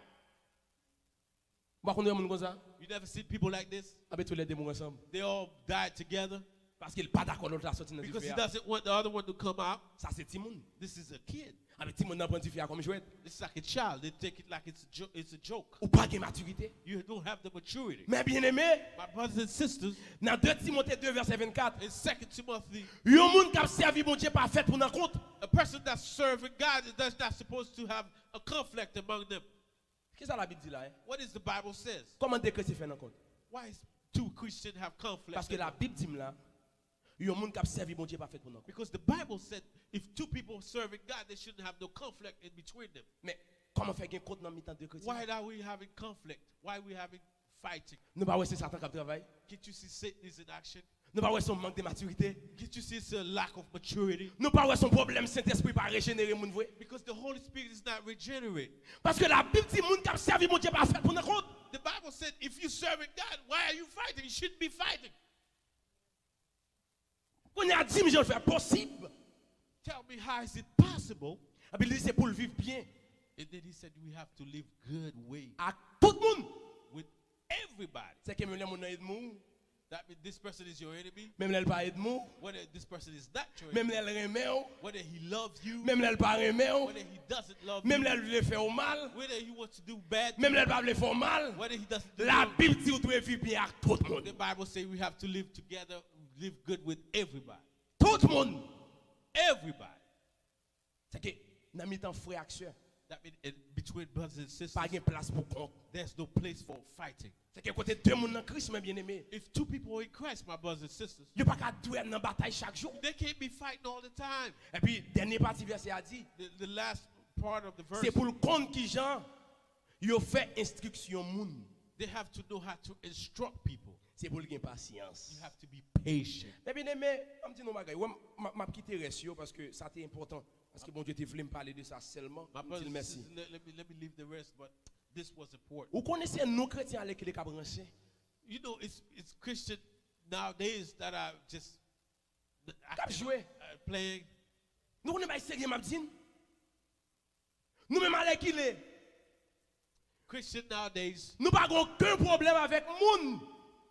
Ou pa konn wè moun konsa? You never see people like this? Anben tou lè de mouri ansanm. They all died together Paske l pa dakò lòt la sòti nan because he dife a. Doesn't want the other one to come out. Sa se timoun. This is a kid. Anben timoun nan pran dife a kòm jwèt. It's like a child. They take it like it's a, jo- it's a joke. Ou pa gen matirite. You don't have the maturity. Men byeneme, My brothers and sisters, nan de Timote de vèsè vennkat, in Second Timothy, yon moun k ap sèvi Bondye pa fèt pou nan kont. A person that's serving God is that's not supposed to have a conflict among them. Kisa Labib di la, en? What is the Bible says? Kòman de kretyen fè nan kont? Why is two Christians have conflict? Paske Labib di m la, yon moun k ap sèvi Bondye pa fèt pou nan kont. Because the Bible said if two people serving God, they shouldn't have no conflict in between them. Men kòman fè gen kont nan mitan de kretyen? Why are we having conflict? Why are we having fighting? Nou pa wè se Satan k ap travay? Can't you see Satan is in action? Nou pa wè se yon mank de matirite? Can't you see it's a lack of maturity? Nou pa wè se yon pwoblèm Sentespri pa rejenere moun vre? Because the Holy Spirit is not regenerate. Paske Labib di moun k ap sèvi Bondye pa fèt pou nan kont. The Bible said if you serving God, why are you fighting? You shouldn't be fighting. Kounye a, di m jan l fè posib. Tell me how is it possible? Epi li di se pou l viv byen. And then he said we have to live good way Ak tout moun. With everybody. Se ke menm lè moun nan ènmi w, That means this person is your enemy. Menm lè l pa ènmi w, Whether this person is not your menm enemy. Lè l renmen w, Whether he loves you. Menm lè l pa renmen w, Whether he doesn't love Menm you. Lè l vle fè w mal, Whether he wants to do bad to Menm lè you. L pa vle fè w mal, Whether he doesn't do Labib di ou dwe viv byen ak tout moun. The Bible says we have to live together, live good with everybody. Tout moun. Everybody. Se ke nan mitan frè ak sè, That means in between brothers and sisters, pa gen plas pou kont. There's no place for fighting. Se ke kote de moun nan Kris, men byeneme, If two people are in Christ, my brothers and sisters, yo pa ka dwe nan batay chak jou. They can't be fighting all the time. Epi dènye pati vèsè a di, The, the last part of the verse, se pou l konn kijan yo fè enstriksyon moun. They have to know how to instruct people. Se pou l gen pasyans. You have to be patient. Men byeneme, an m di nou bagay. Wè, m, m, m ap kite rès yo paske sa te enpòtan. Paske Bondye te vle m pale de sa sèlman. My M di brothers l and mèsi. Sisters, let, let me, let me leave the rest, but this was important. Ou konnen se nou kretyen alèkile k ap ranse. You know, it's, it's Christian nowadays that are just I K ap cannot- jwe. Uh, playing. Nou konnen bay serye m ap di n. Nou menm alèkile. Christian nowadays, Nou pa gen okenn pwoblèm avèk moun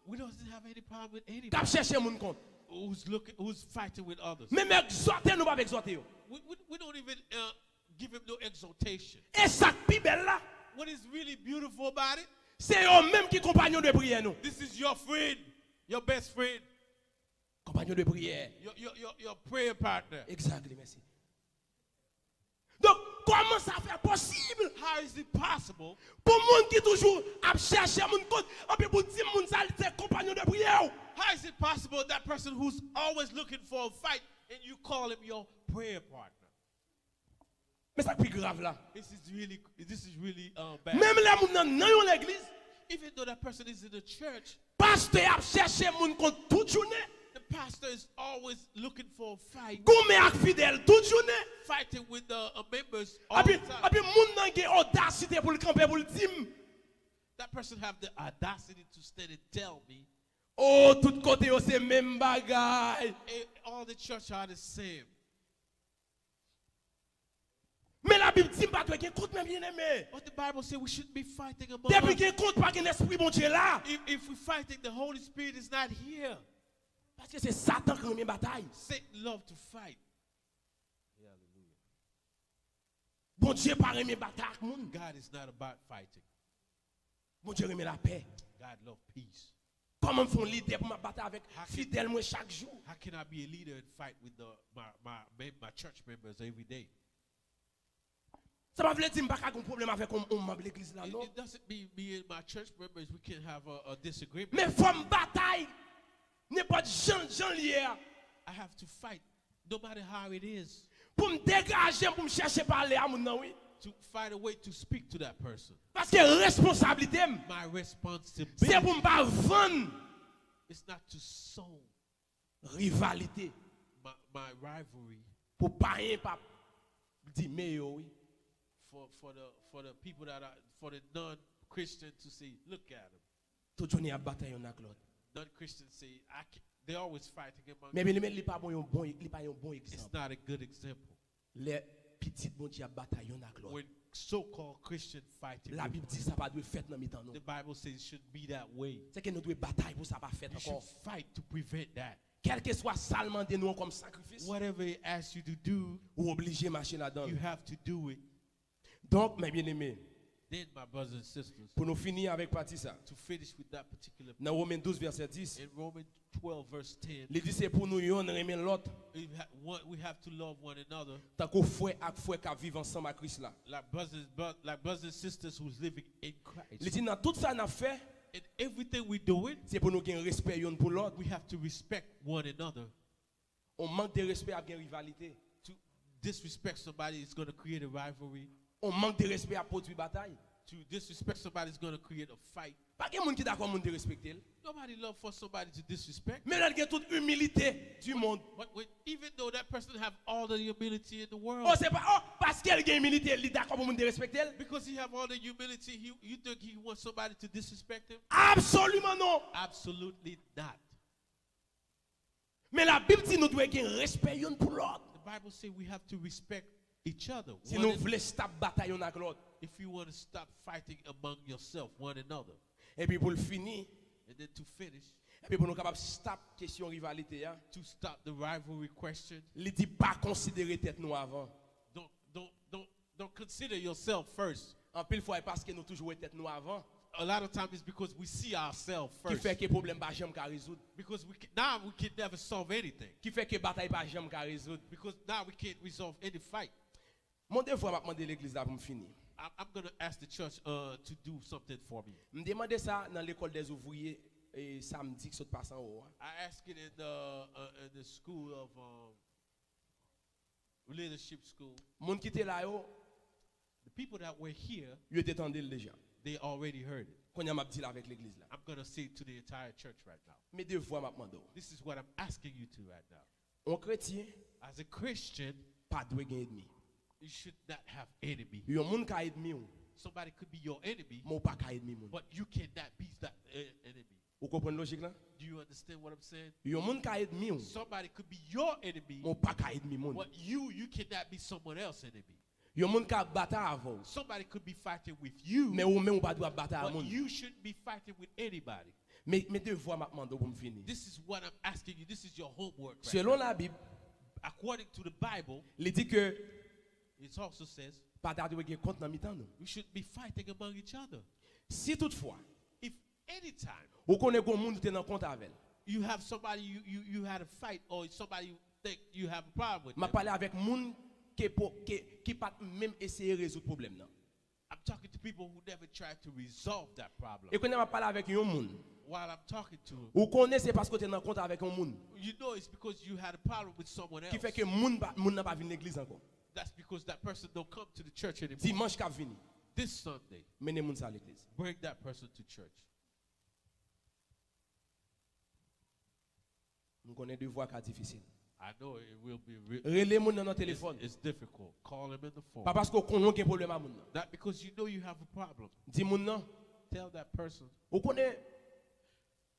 we don't have any problem with k ap anybody chèche moun kont. Who's looking, who's fighting with others. Menm egzòte nou p ap egzòte yo. We, we, we don't even uh, give him no exaltation. E sa k pi bèl la, What is really beautiful about it? Se yo menm ki konpanyon de priyè nou. This is your friend, your best friend, Konpanyon de priyè. Your, your, your, your prayer partner. Exactly, mèsi. Donk, kòman sa fè posib How is it possible? Pou moun ki toujou ap chèche moun kont, anpi pou di moun sa li se konpanyon de priyè w? How is it possible that person who's always looking for a fight and you call him your prayer partner? Men sa k pi grav la. This is really, this is really uh, bad. Menm lè moun nan nan yon legliz, Even though that person is in the church, pastè ap chèche moun kont tout jounen, the pastor is always looking for a fight, goumen ak fidèl tout jounen. Fighting with the uh, members all the Epi, time. Epi moun nan gen odasite pou l kanpe pou l di m, That person have the audacity to stand and tell me, oh, tout kote yo se menm bagay. "Eh, all the church are the same." Men la Bib di m pa dwe gen kont, men byeneme. But the Bible says we shouldn't be fighting among Depi us. Gen kont, pa gen Lespri Bondye la. If, if we're fighting, the Holy Spirit is not here. Paske se Satan ki renmen batay. Satan love to fight. Hallelujah. Bondye pa renmen batay ak moun. God is not about fighting. Bondye renmen lapè. God love peace. Kòman m fè yon lidè pou m ap batay avèk How can- fidèl mwen chak jou? How can I be a leader and fight with the, my, my, my church members every day? Sa pa vle di m pa ka gen pwoblèm avèk yon, yon manm legliz la, It, non. It doesn't mean me and my church members, we can have a, a disagreement. Men fò m batay nenpòt jan, jan l ye a. I have to fight, no matter how it is. Pou m degaje m, pou m chèche pale a moun nan, wi. To find a way to speak to that person. Paske responsablite m, My responsibility se pou m pa vann is not to sow rivalite my, my rivalry pou payen pa di men yo, wi. For, for the, for the people that are, for the non-Christian to say, "Look at him." Tout jounen y ap batay youn ak lòt. Non-Christians say, "I can," they always fighting among Men, men li pa bon, yon bon, li pa yon bon It's egzanp. Not a good example. Lè pitit Bondye ap batay youn ak lòt. When so-called Christian fighting with Labib di sa pa dwe fèt nan mitan nou. The Bible says it shouldn't be that way. Se ke nou dwe batay pou sa pa fèt ankò. You should fight to prevent that. Kèlkeswa sa l mande nou an kòm sakrifis, Whatever it asks you to do, ou oblije mache ladan l. You have to do it. Donk, men byeneme, Then, my brothers and sisters, pou nou fini avèk pati sa, to finish with that particular, nan Women douz vèsè dis, In Romans twelve, verse ten, li di se pou nou yonn renmen lòt, we ha-, one, we have to love one another. Tankou frè ak frè k ap viv ansanm ak Kris la. Like brothers, bro-, like brothers and sisters who's living in Christ. Li di nan tout sa n ap fè, In everything we doing, se pou nou gen respè yonn pou lòt. We have to respect one another. On mank de respè ap gen rivalite. To disrespect somebody is going to create a rivalry. On mank de respè ap pwodui batay. To disrespect somebody is going to create a fight. Pa gen moun ki dakò moun derespekte l. Nobody love for somebody to disrespect. Men lè l gen tout imilite du monde. But when, even though that person have all the humility in the world, Oh, se pa, oh, paske l gen imilite, li dakò pou moun derespekte l? Because he have all the humility, he, you think he wants somebody to disrespect him? Absoliman non. Absolutely not. Men Labib di nou dwe gen respè youn pou lòt. The Bible say we have to respect each other. Si nou vle stop batay youn ak lòt. If you want to stop fighting among yourself, one another. Epi pou l fini, And then to finish, epi pou nou kapab stop kesyon rivalite a, to stop the rivalry question, li di pa konsidere tèt nou avan. Don't, don't, don't, don't consider yourself first. Anpil fwa, e paske nou toujou wè tèt nou avan. A lot of times it's because we see ourselves first. Ki fè ke pwoblèm pa janm ka rezoud. Because we can, now we can never solve anything. Ki fè ke batay pa janm ka rezoud. Because now we can't resolve any fight. Mon devwa m ap mande legliz la pou m fini. I'm, I'm going to ask the church uh, to do something for me. M te mande sa nan lekòl dè ouvriye, e, samdi ki sot pase anwo a. I ask it in the, uh, in the school of um, leadership school. Moun ki te la yo, The people that were here, yo te tande l deja. They already heard it. Kounye a m ap di l avèk legliz la. I'm going to say it to the entire church right now. Men devwa m ap mande w. This is what I'm asking you to right now. Yon kretyen As a Christian, pa dwe gen ènmi. You should not have enemy. Yon moun ka ènmi w, Somebody could be your enemy, men w pa ka ènmi moun. But you cannot be that uh, enemy. Ou konprann lojik la? Do you understand what I'm saying? Yon moun ka ènmi w, Somebody could be your enemy, men w pa ka ènmi moun. But you, you cannot be someone else's enemy. Yon moun ka ap batay avè w, Somebody could be fighting with you, men ou menm ou pa dwe ap batay a but moun. You shouldn't be fighting with anybody. Men, men devwa m ap mande w pou m fini. This is what I'm asking you. This is your homework. Right Selon now. Labib, According to the Bible, li di ke it also says pa ta dwe gen kont nan mitan nou. We should be fighting among each other. Si toutfwa, If anytime ou konnen gon moun ou te nan kont avè l, you have somebody you, you, you had a fight or somebody you think you have a problem with m ap them. Pale avèk moun ke po, ke, ki pa t menm eseye rezoud pwoblèm nan. I'm talking to people who never tried to resolve that problem. E kounye a m ap pale avèk yon moun. While I'm talking to him, ou konnen se paske w te nan kont avèk yon moun, you know it's because you had a problem with someone else. Ki fè ke moun, pa, moun nan pa vin legliz ankò. That's because that person don't come to the church anymore. Dimanch k ap vini, This Sunday, mennen moun sa legliz. Bring that person to church. M konnen devwa ka difisil. I know it will be re- Rele moun nan nan it's, telefòn. It's difficult. Call him in the phone. Pa paske w konnen w gen pwoblèm a moun nan. Not because you know you have a problem. Di moun nan, Tell that person, ou konnen,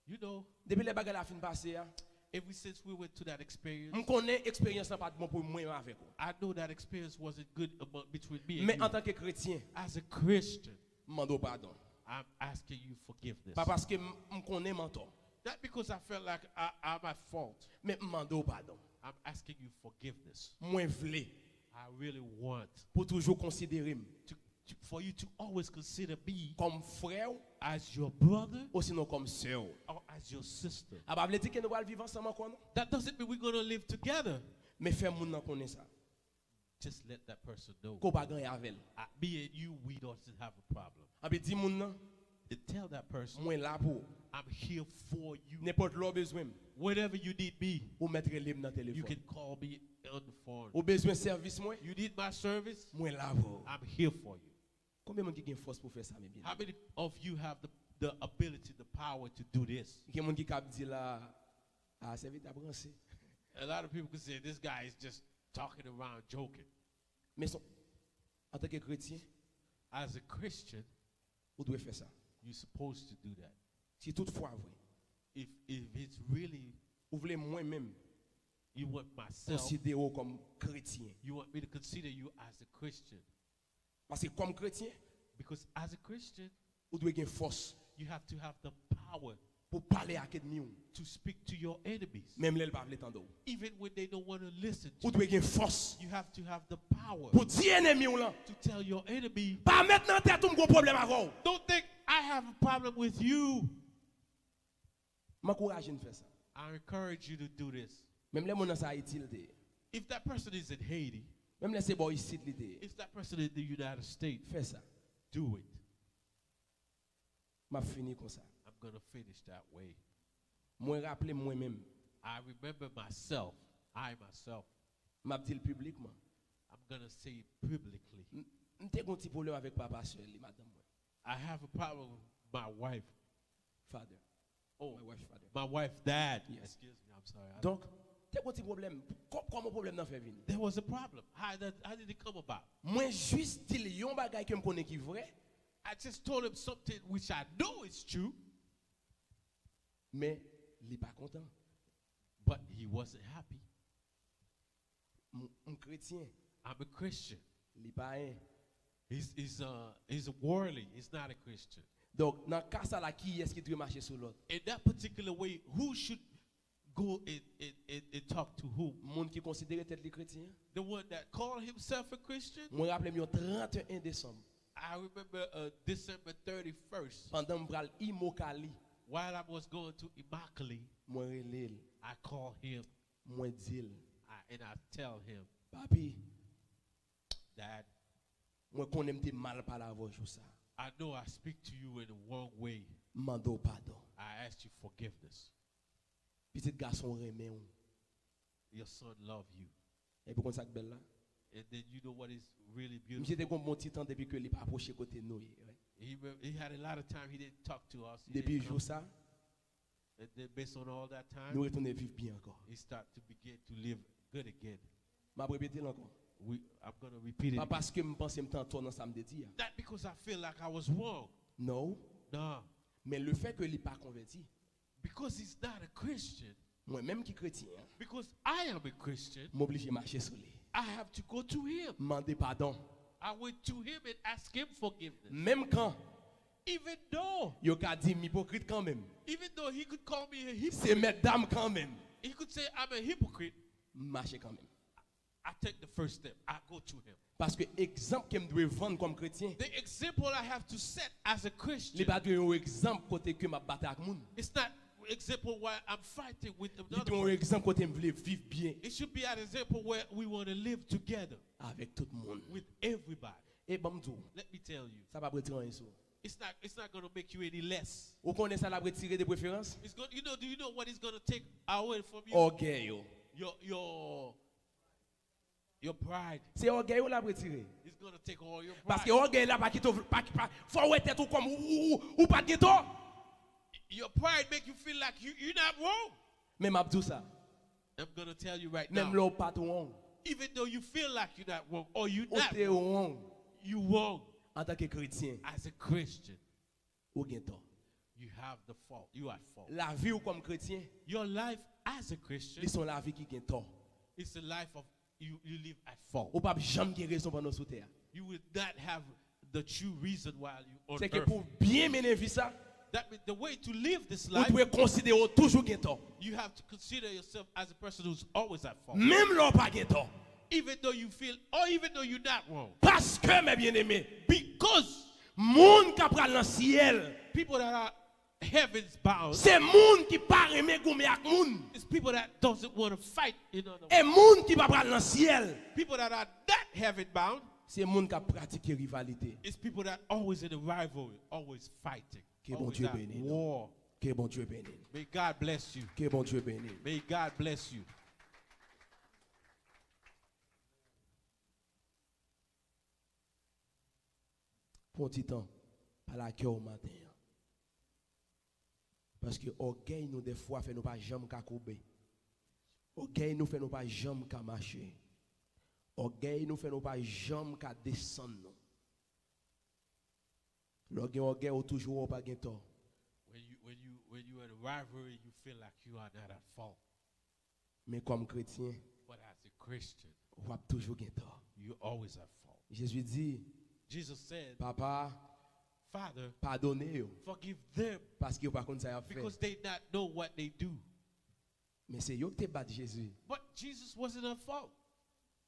you know, depi lè bagay la fin pase a, Ever since we went to that experience, M konnen eksperyans lan pa t bon pou mwen avèk ou. I know that experience wasn't good among, between me Men and you. Antanke kretyen, As a Christian, m mande w padon. I'm asking you forgiveness. Pa paske m, m konnen m antò. Not because I felt like I, I'm at fault. Men m mande w padon. I'm asking you forgiveness. Mwen vle I really want pou toujou konsidere m to, to for you to always consider me kòm frè w as your brother osinon kòm sè w. Or as your sister. A pa vle di ke nou pral viv ansanm ankò non. That doesn't mean we're going to live together. Men fè moun nan konnen sa. Just let that person know. Ke w pa gen anyen avè l. Uh, me and you, we don't have a problem. Anpi di moun nan, And tell that person, mwen la pou ou. I'm here for you. Nenpòt lè w bezwen m, Whenever you need me, ou mèt rele m nan you telefòn. Can call me on the phone. Ou bezwen sèvis mwen, You need my service, mwen la pou ou. I'm here for you. Konbyen moun ki gen fòs pou fè sa, men byen? How many of you have the, the ability, the power to do this? Gen moun ki kab di la, a sèvitè ap ranse. A lot of people could say, this guy is just talking around, joking. Men son, antanke kretyen, As a Christian, ou dwe fè sa. You're supposed to do that. Si tout fwa vre, If, if it's really, ou vle mwen menm you want myself, konsidere w kòm kretyen. You want me to consider you as a Christian. Paske kòm kretyen, Because as a Christian, ou dwe gen fòs you have to have the power pou pale ak ènmi w. To speak to your enemies. Menm lè l pa vle tande w. Even when they don't want to listen to Ou dwe gen fòs you, you have to have the power pou di ènmi w lan. To tell your enemy, Pa met nan tèt ou m gon pwoblèm avè w. Don't think I have a problem with you. M ankouraje n fè sa. I encourage you to do this. Menm lè moun nan se Ayiti l te ye. If that person is in Haiti, Menm lè se bò isit li te ye. If that person in the United States, Fè sa. Do it. M ap fini konsa. I'm going to finish that way. Mwen raple m mwen menm. I remember myself, I myself, M ap di l piblikman. I'm going to say it publicly. M m te gon ti pwoblèm avèk papa sè li, madanm mwen. I have a problem with my wife. Father. Oh, My wife father. My wife, dad. Yes. Excuse me, I'm sorry. I- Donk, te gon ti pwoblèm. Kò- Kòman pwoblèm nan fè vini? There was a problem. How did, how did it come about? Mwen jis di l yon bagay ke m konnen ki vre, I just told him something which I know is true, men li pa kontan. But he wasn't happy. M m kretyen, I'm a Christian. Li payen. He's, he's, uh, he's worldly. He's not a Christian. Donk, nan ka sa la, kiyès ki dwe mache sou lòt? In that particular way, who should go and, and, and, and talk to whom? Moun ki konsidere tèt li kretyen an? The one that called himself a Christian? Mwen raple m yon trant e en desanm, I remember uh, December thirty-first, pandan m pral Immokalee, while I was going to Immokalee, mwen rele l. I call him Mwen di l, I, and I tell him, Papi, Dad, mwen konnen m te mal pale avè w jou sa. I know I speak to you in the wrong way. M mande w padon. I asked you forgiveness. Pitit gason w renmen w. Your son love you. Epi w konn sa k bèl la? And then you know what is really Misye te beautiful? Gon bon ti tan depi ke li pa apwoche kote nou ye. Wi. He, re- he had a lot of time he didn't talk to us. He Depi didn't jou come. Sa, And then based on all that nou time, retounen viv byen ankò. He started to begin to live good again. M ap repete l ankò. We, I'm going to repeat it. Pa Again. Paske m panse m te antò nan sa m te di a. Not because I feel like I was wrong. No. Nah. Men lefètke li pa konvèti, Because he's not a Christian. Mwen menm ki kretyen an, Because I am a Christian. M oblije mache sou li. I have to go to him. M mande padon. I went to him and asked him forgiveness. Menm kan Even though, yo ka di m ipokrit kanmenm, even though he could call me a se hypocrite, mèt dam kanmenm, he could say I'm a hypocrite. M mache kanmenm. I take the first step. I go to him. Paske egzanp ke m dwe vann kòm kretyen, The example I have to set as a li Christian, pa dwe yon egzanp kote ke m ap batay ak moun. It's not example why I'm fighting with Li another dwe yon person. Egzanp kote m vle viv byen It should be an example where we want to live together avèk tout moun. With everybody. E ban m di w, Let me tell you, sa p ap retire anyen sou ou. It's not, it's not going to make you any less. Ou konnen sa l ap retire de preferans? It's going, you know, do you know what it's going to take away from you? Ògèy ou. Your, your, your pride. Se ògèy ou l ap retire. It's going to take all your pride. Paske ògèy la pa kite w, pa, pa, fò w wè tèt ou kòm ou, ou, ou, ou pa t gen tò. Your pride make you feel like you, you're not wrong. Men m ap di w sa, I'm going to tell you right menm now. Lè w pa t wrong, Even though you feel like you're not wrong or you're ou not te wrong, wrong. You wrong. Antanke kretyen, As a Christian, ou gen tò. You have the fault. You are at fault. Lavi w kòm kretyen, Your life as a Christian li se yon lavi ki gen tò. Is the life of you, you live at fault. Ou p ap janm gen rezon pandan w sou tè a. You will not have the true reason why you on Se ke earth. Pou w byen mennen vi sa, That means the way to live this ou life, dwe konsidere w toujou gen tò. You have to consider yourself as a person who's always at fault. Menm lè w pa gen tò. Even though you feel, or even though you're not wrong. Paske, mes bien-aimés, Because moun k ap pral nan syèl, people that are heaven's bound, se moun ki pa renmen goumen ak moun. It's people that doesn't want to fight in other E moun ki pa pral nan syèl, People that are not heaven bound, se moun k ap pratike rivalite. It's people that always in a rivalry, always fighting, Ke always Bondye at beni nou. War. Ke Bondye beni nou. May God bless you. Ke Bondye beni nou. May God bless you. Pran ti tan, pale ak kè w maten an. Paske ògèy nou dèfwa fè nou pa janm ka koube. Ògèy nou fè nou pa janm ka mache. Ògèy nou fè nou pa janm ka desann nou. Lè w gen ògèy, ou toujou wè w pa gen tò. When you when you when you in a rivalry, you feel like you are not at fault. Men kòm kretyen, But as a Christian, w ap toujou gen tò. You always at fault. Jezi di, Jesus said, Papa, Father, padone yo, forgive them paske yo pa konn sa y ap fè. Because they not know what they do. Men se yo ki te bat Jezi. But Jesus wasn't at fault.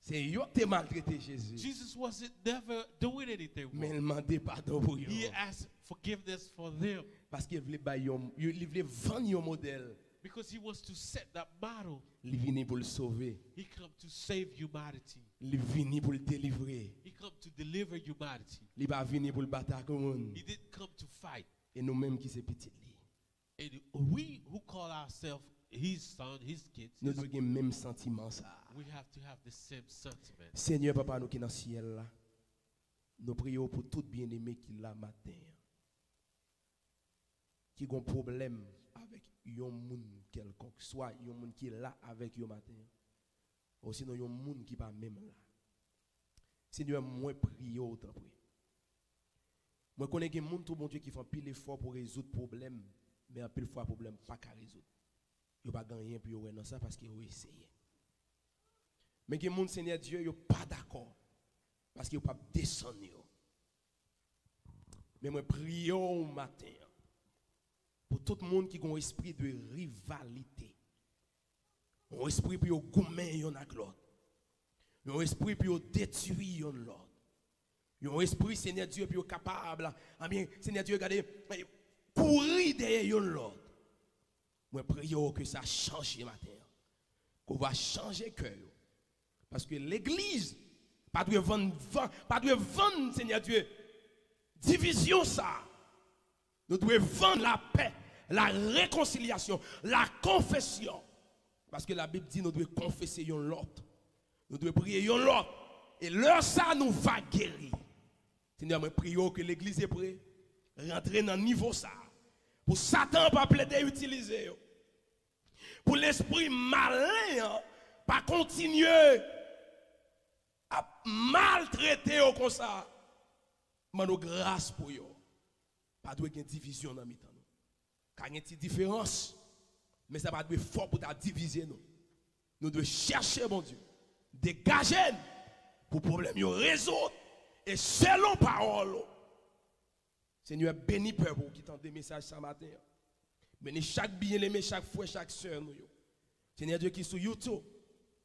Se yo ki te maltrete Jezi. Jesus wasn't never doing anything wrong. Men l mande padon pou yo. He asked forgiveness for them. Paske l vle bay yon, li vle vann yon modèl. Because he wants to set that model. Li vini pou l sove. He come to save humanity. Li vini pou l delivre. He come to deliver humanity. Li pa vini pou l bat ak moun. He didn't come to fight. E nou menm ki se pitit li. And we who call ourselves his son, his kids, Nou dwe gen menm santiman sa a. We have to have the same sentiment. Senyè, Papa nou ki nan syèl la, nou priye w pou tout byeneme ki la maten an, ki gon pwoblèm avèk yon moun kèlkonk, swa yon moun ki la avèk yo maten an, osinon yon moun ki pa menm la. Senyè, mwen priye w, tanpri. Mwen konnen gen moun tou, Bondye, ki fè anpil efò pou rezoud pwoblèm, men anpil fwa pwoblèm pa ka rezoud. Yo pa gen anyen pou yo wè nan sa paske yo eseye. Men gen moun, Senyè Dye, yo pa dakò paske yo p ap desann yo. Men mwen priye w maten an pou tout moun ki gen yon espri de rivalite, yon espri pou yo goumen yonn ak lòt, yon espri pou yo detwi yonn lòt, yon espri, Senyè Dye, pou yo kapab, anbyen, Senyè Dye, gade, kouri dèyè yonn lòt. Mwen priye w ke sa chanje maten an. Ke w va chanje kè yo. Paske legliz pa dwe vann, pa dwe vann, Senyè Dye, divizyon sa a. Nou dwe vann lapè, la rekonsilyasyon, la konfesyon. Paske Labib di nou dwe konfese yonn lòt. Nou dwe priye yonn lòt. E lè sa a, nou va geri. Senyè, mwen priye w ke legliz ebre rantre nan nivo sa a. Pou Satan pa plede itilize yo. Pou lespri malen an pa kontinye ap maltrete yo konsa. Mande w gras pou yo. Pa dwe gen divizyon nan mitan nou. Ka gen ti diferans, men sa pa dwe fò pou ta divize nou. Nou dwe chèche Bondye, degaje n pou pwoblèm yo rezoud e selon pawòl ou. Senyè, beni pèp ou ki tande mesaj sa maten an. Beni chak byeneme, chak frè, chak sè nou yo. Senyè Dye ki sou YouTube,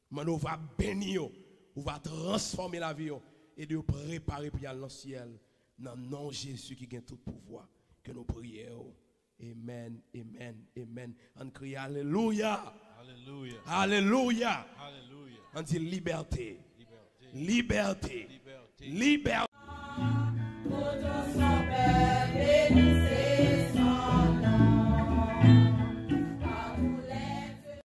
mande w va beni yo, ou va transfòme lavi yo, ede yo prepare pou y al nan syèl. Nan non Jezi ki gen tout pouvwa, ke nou priye w. Amen, amen, amen. Ann kriye alelouya. Alelouya. Alelouya. Alelouya. Ann di libète. Libète. Libète. Libète. Libète. Pou tout sa w fè, beni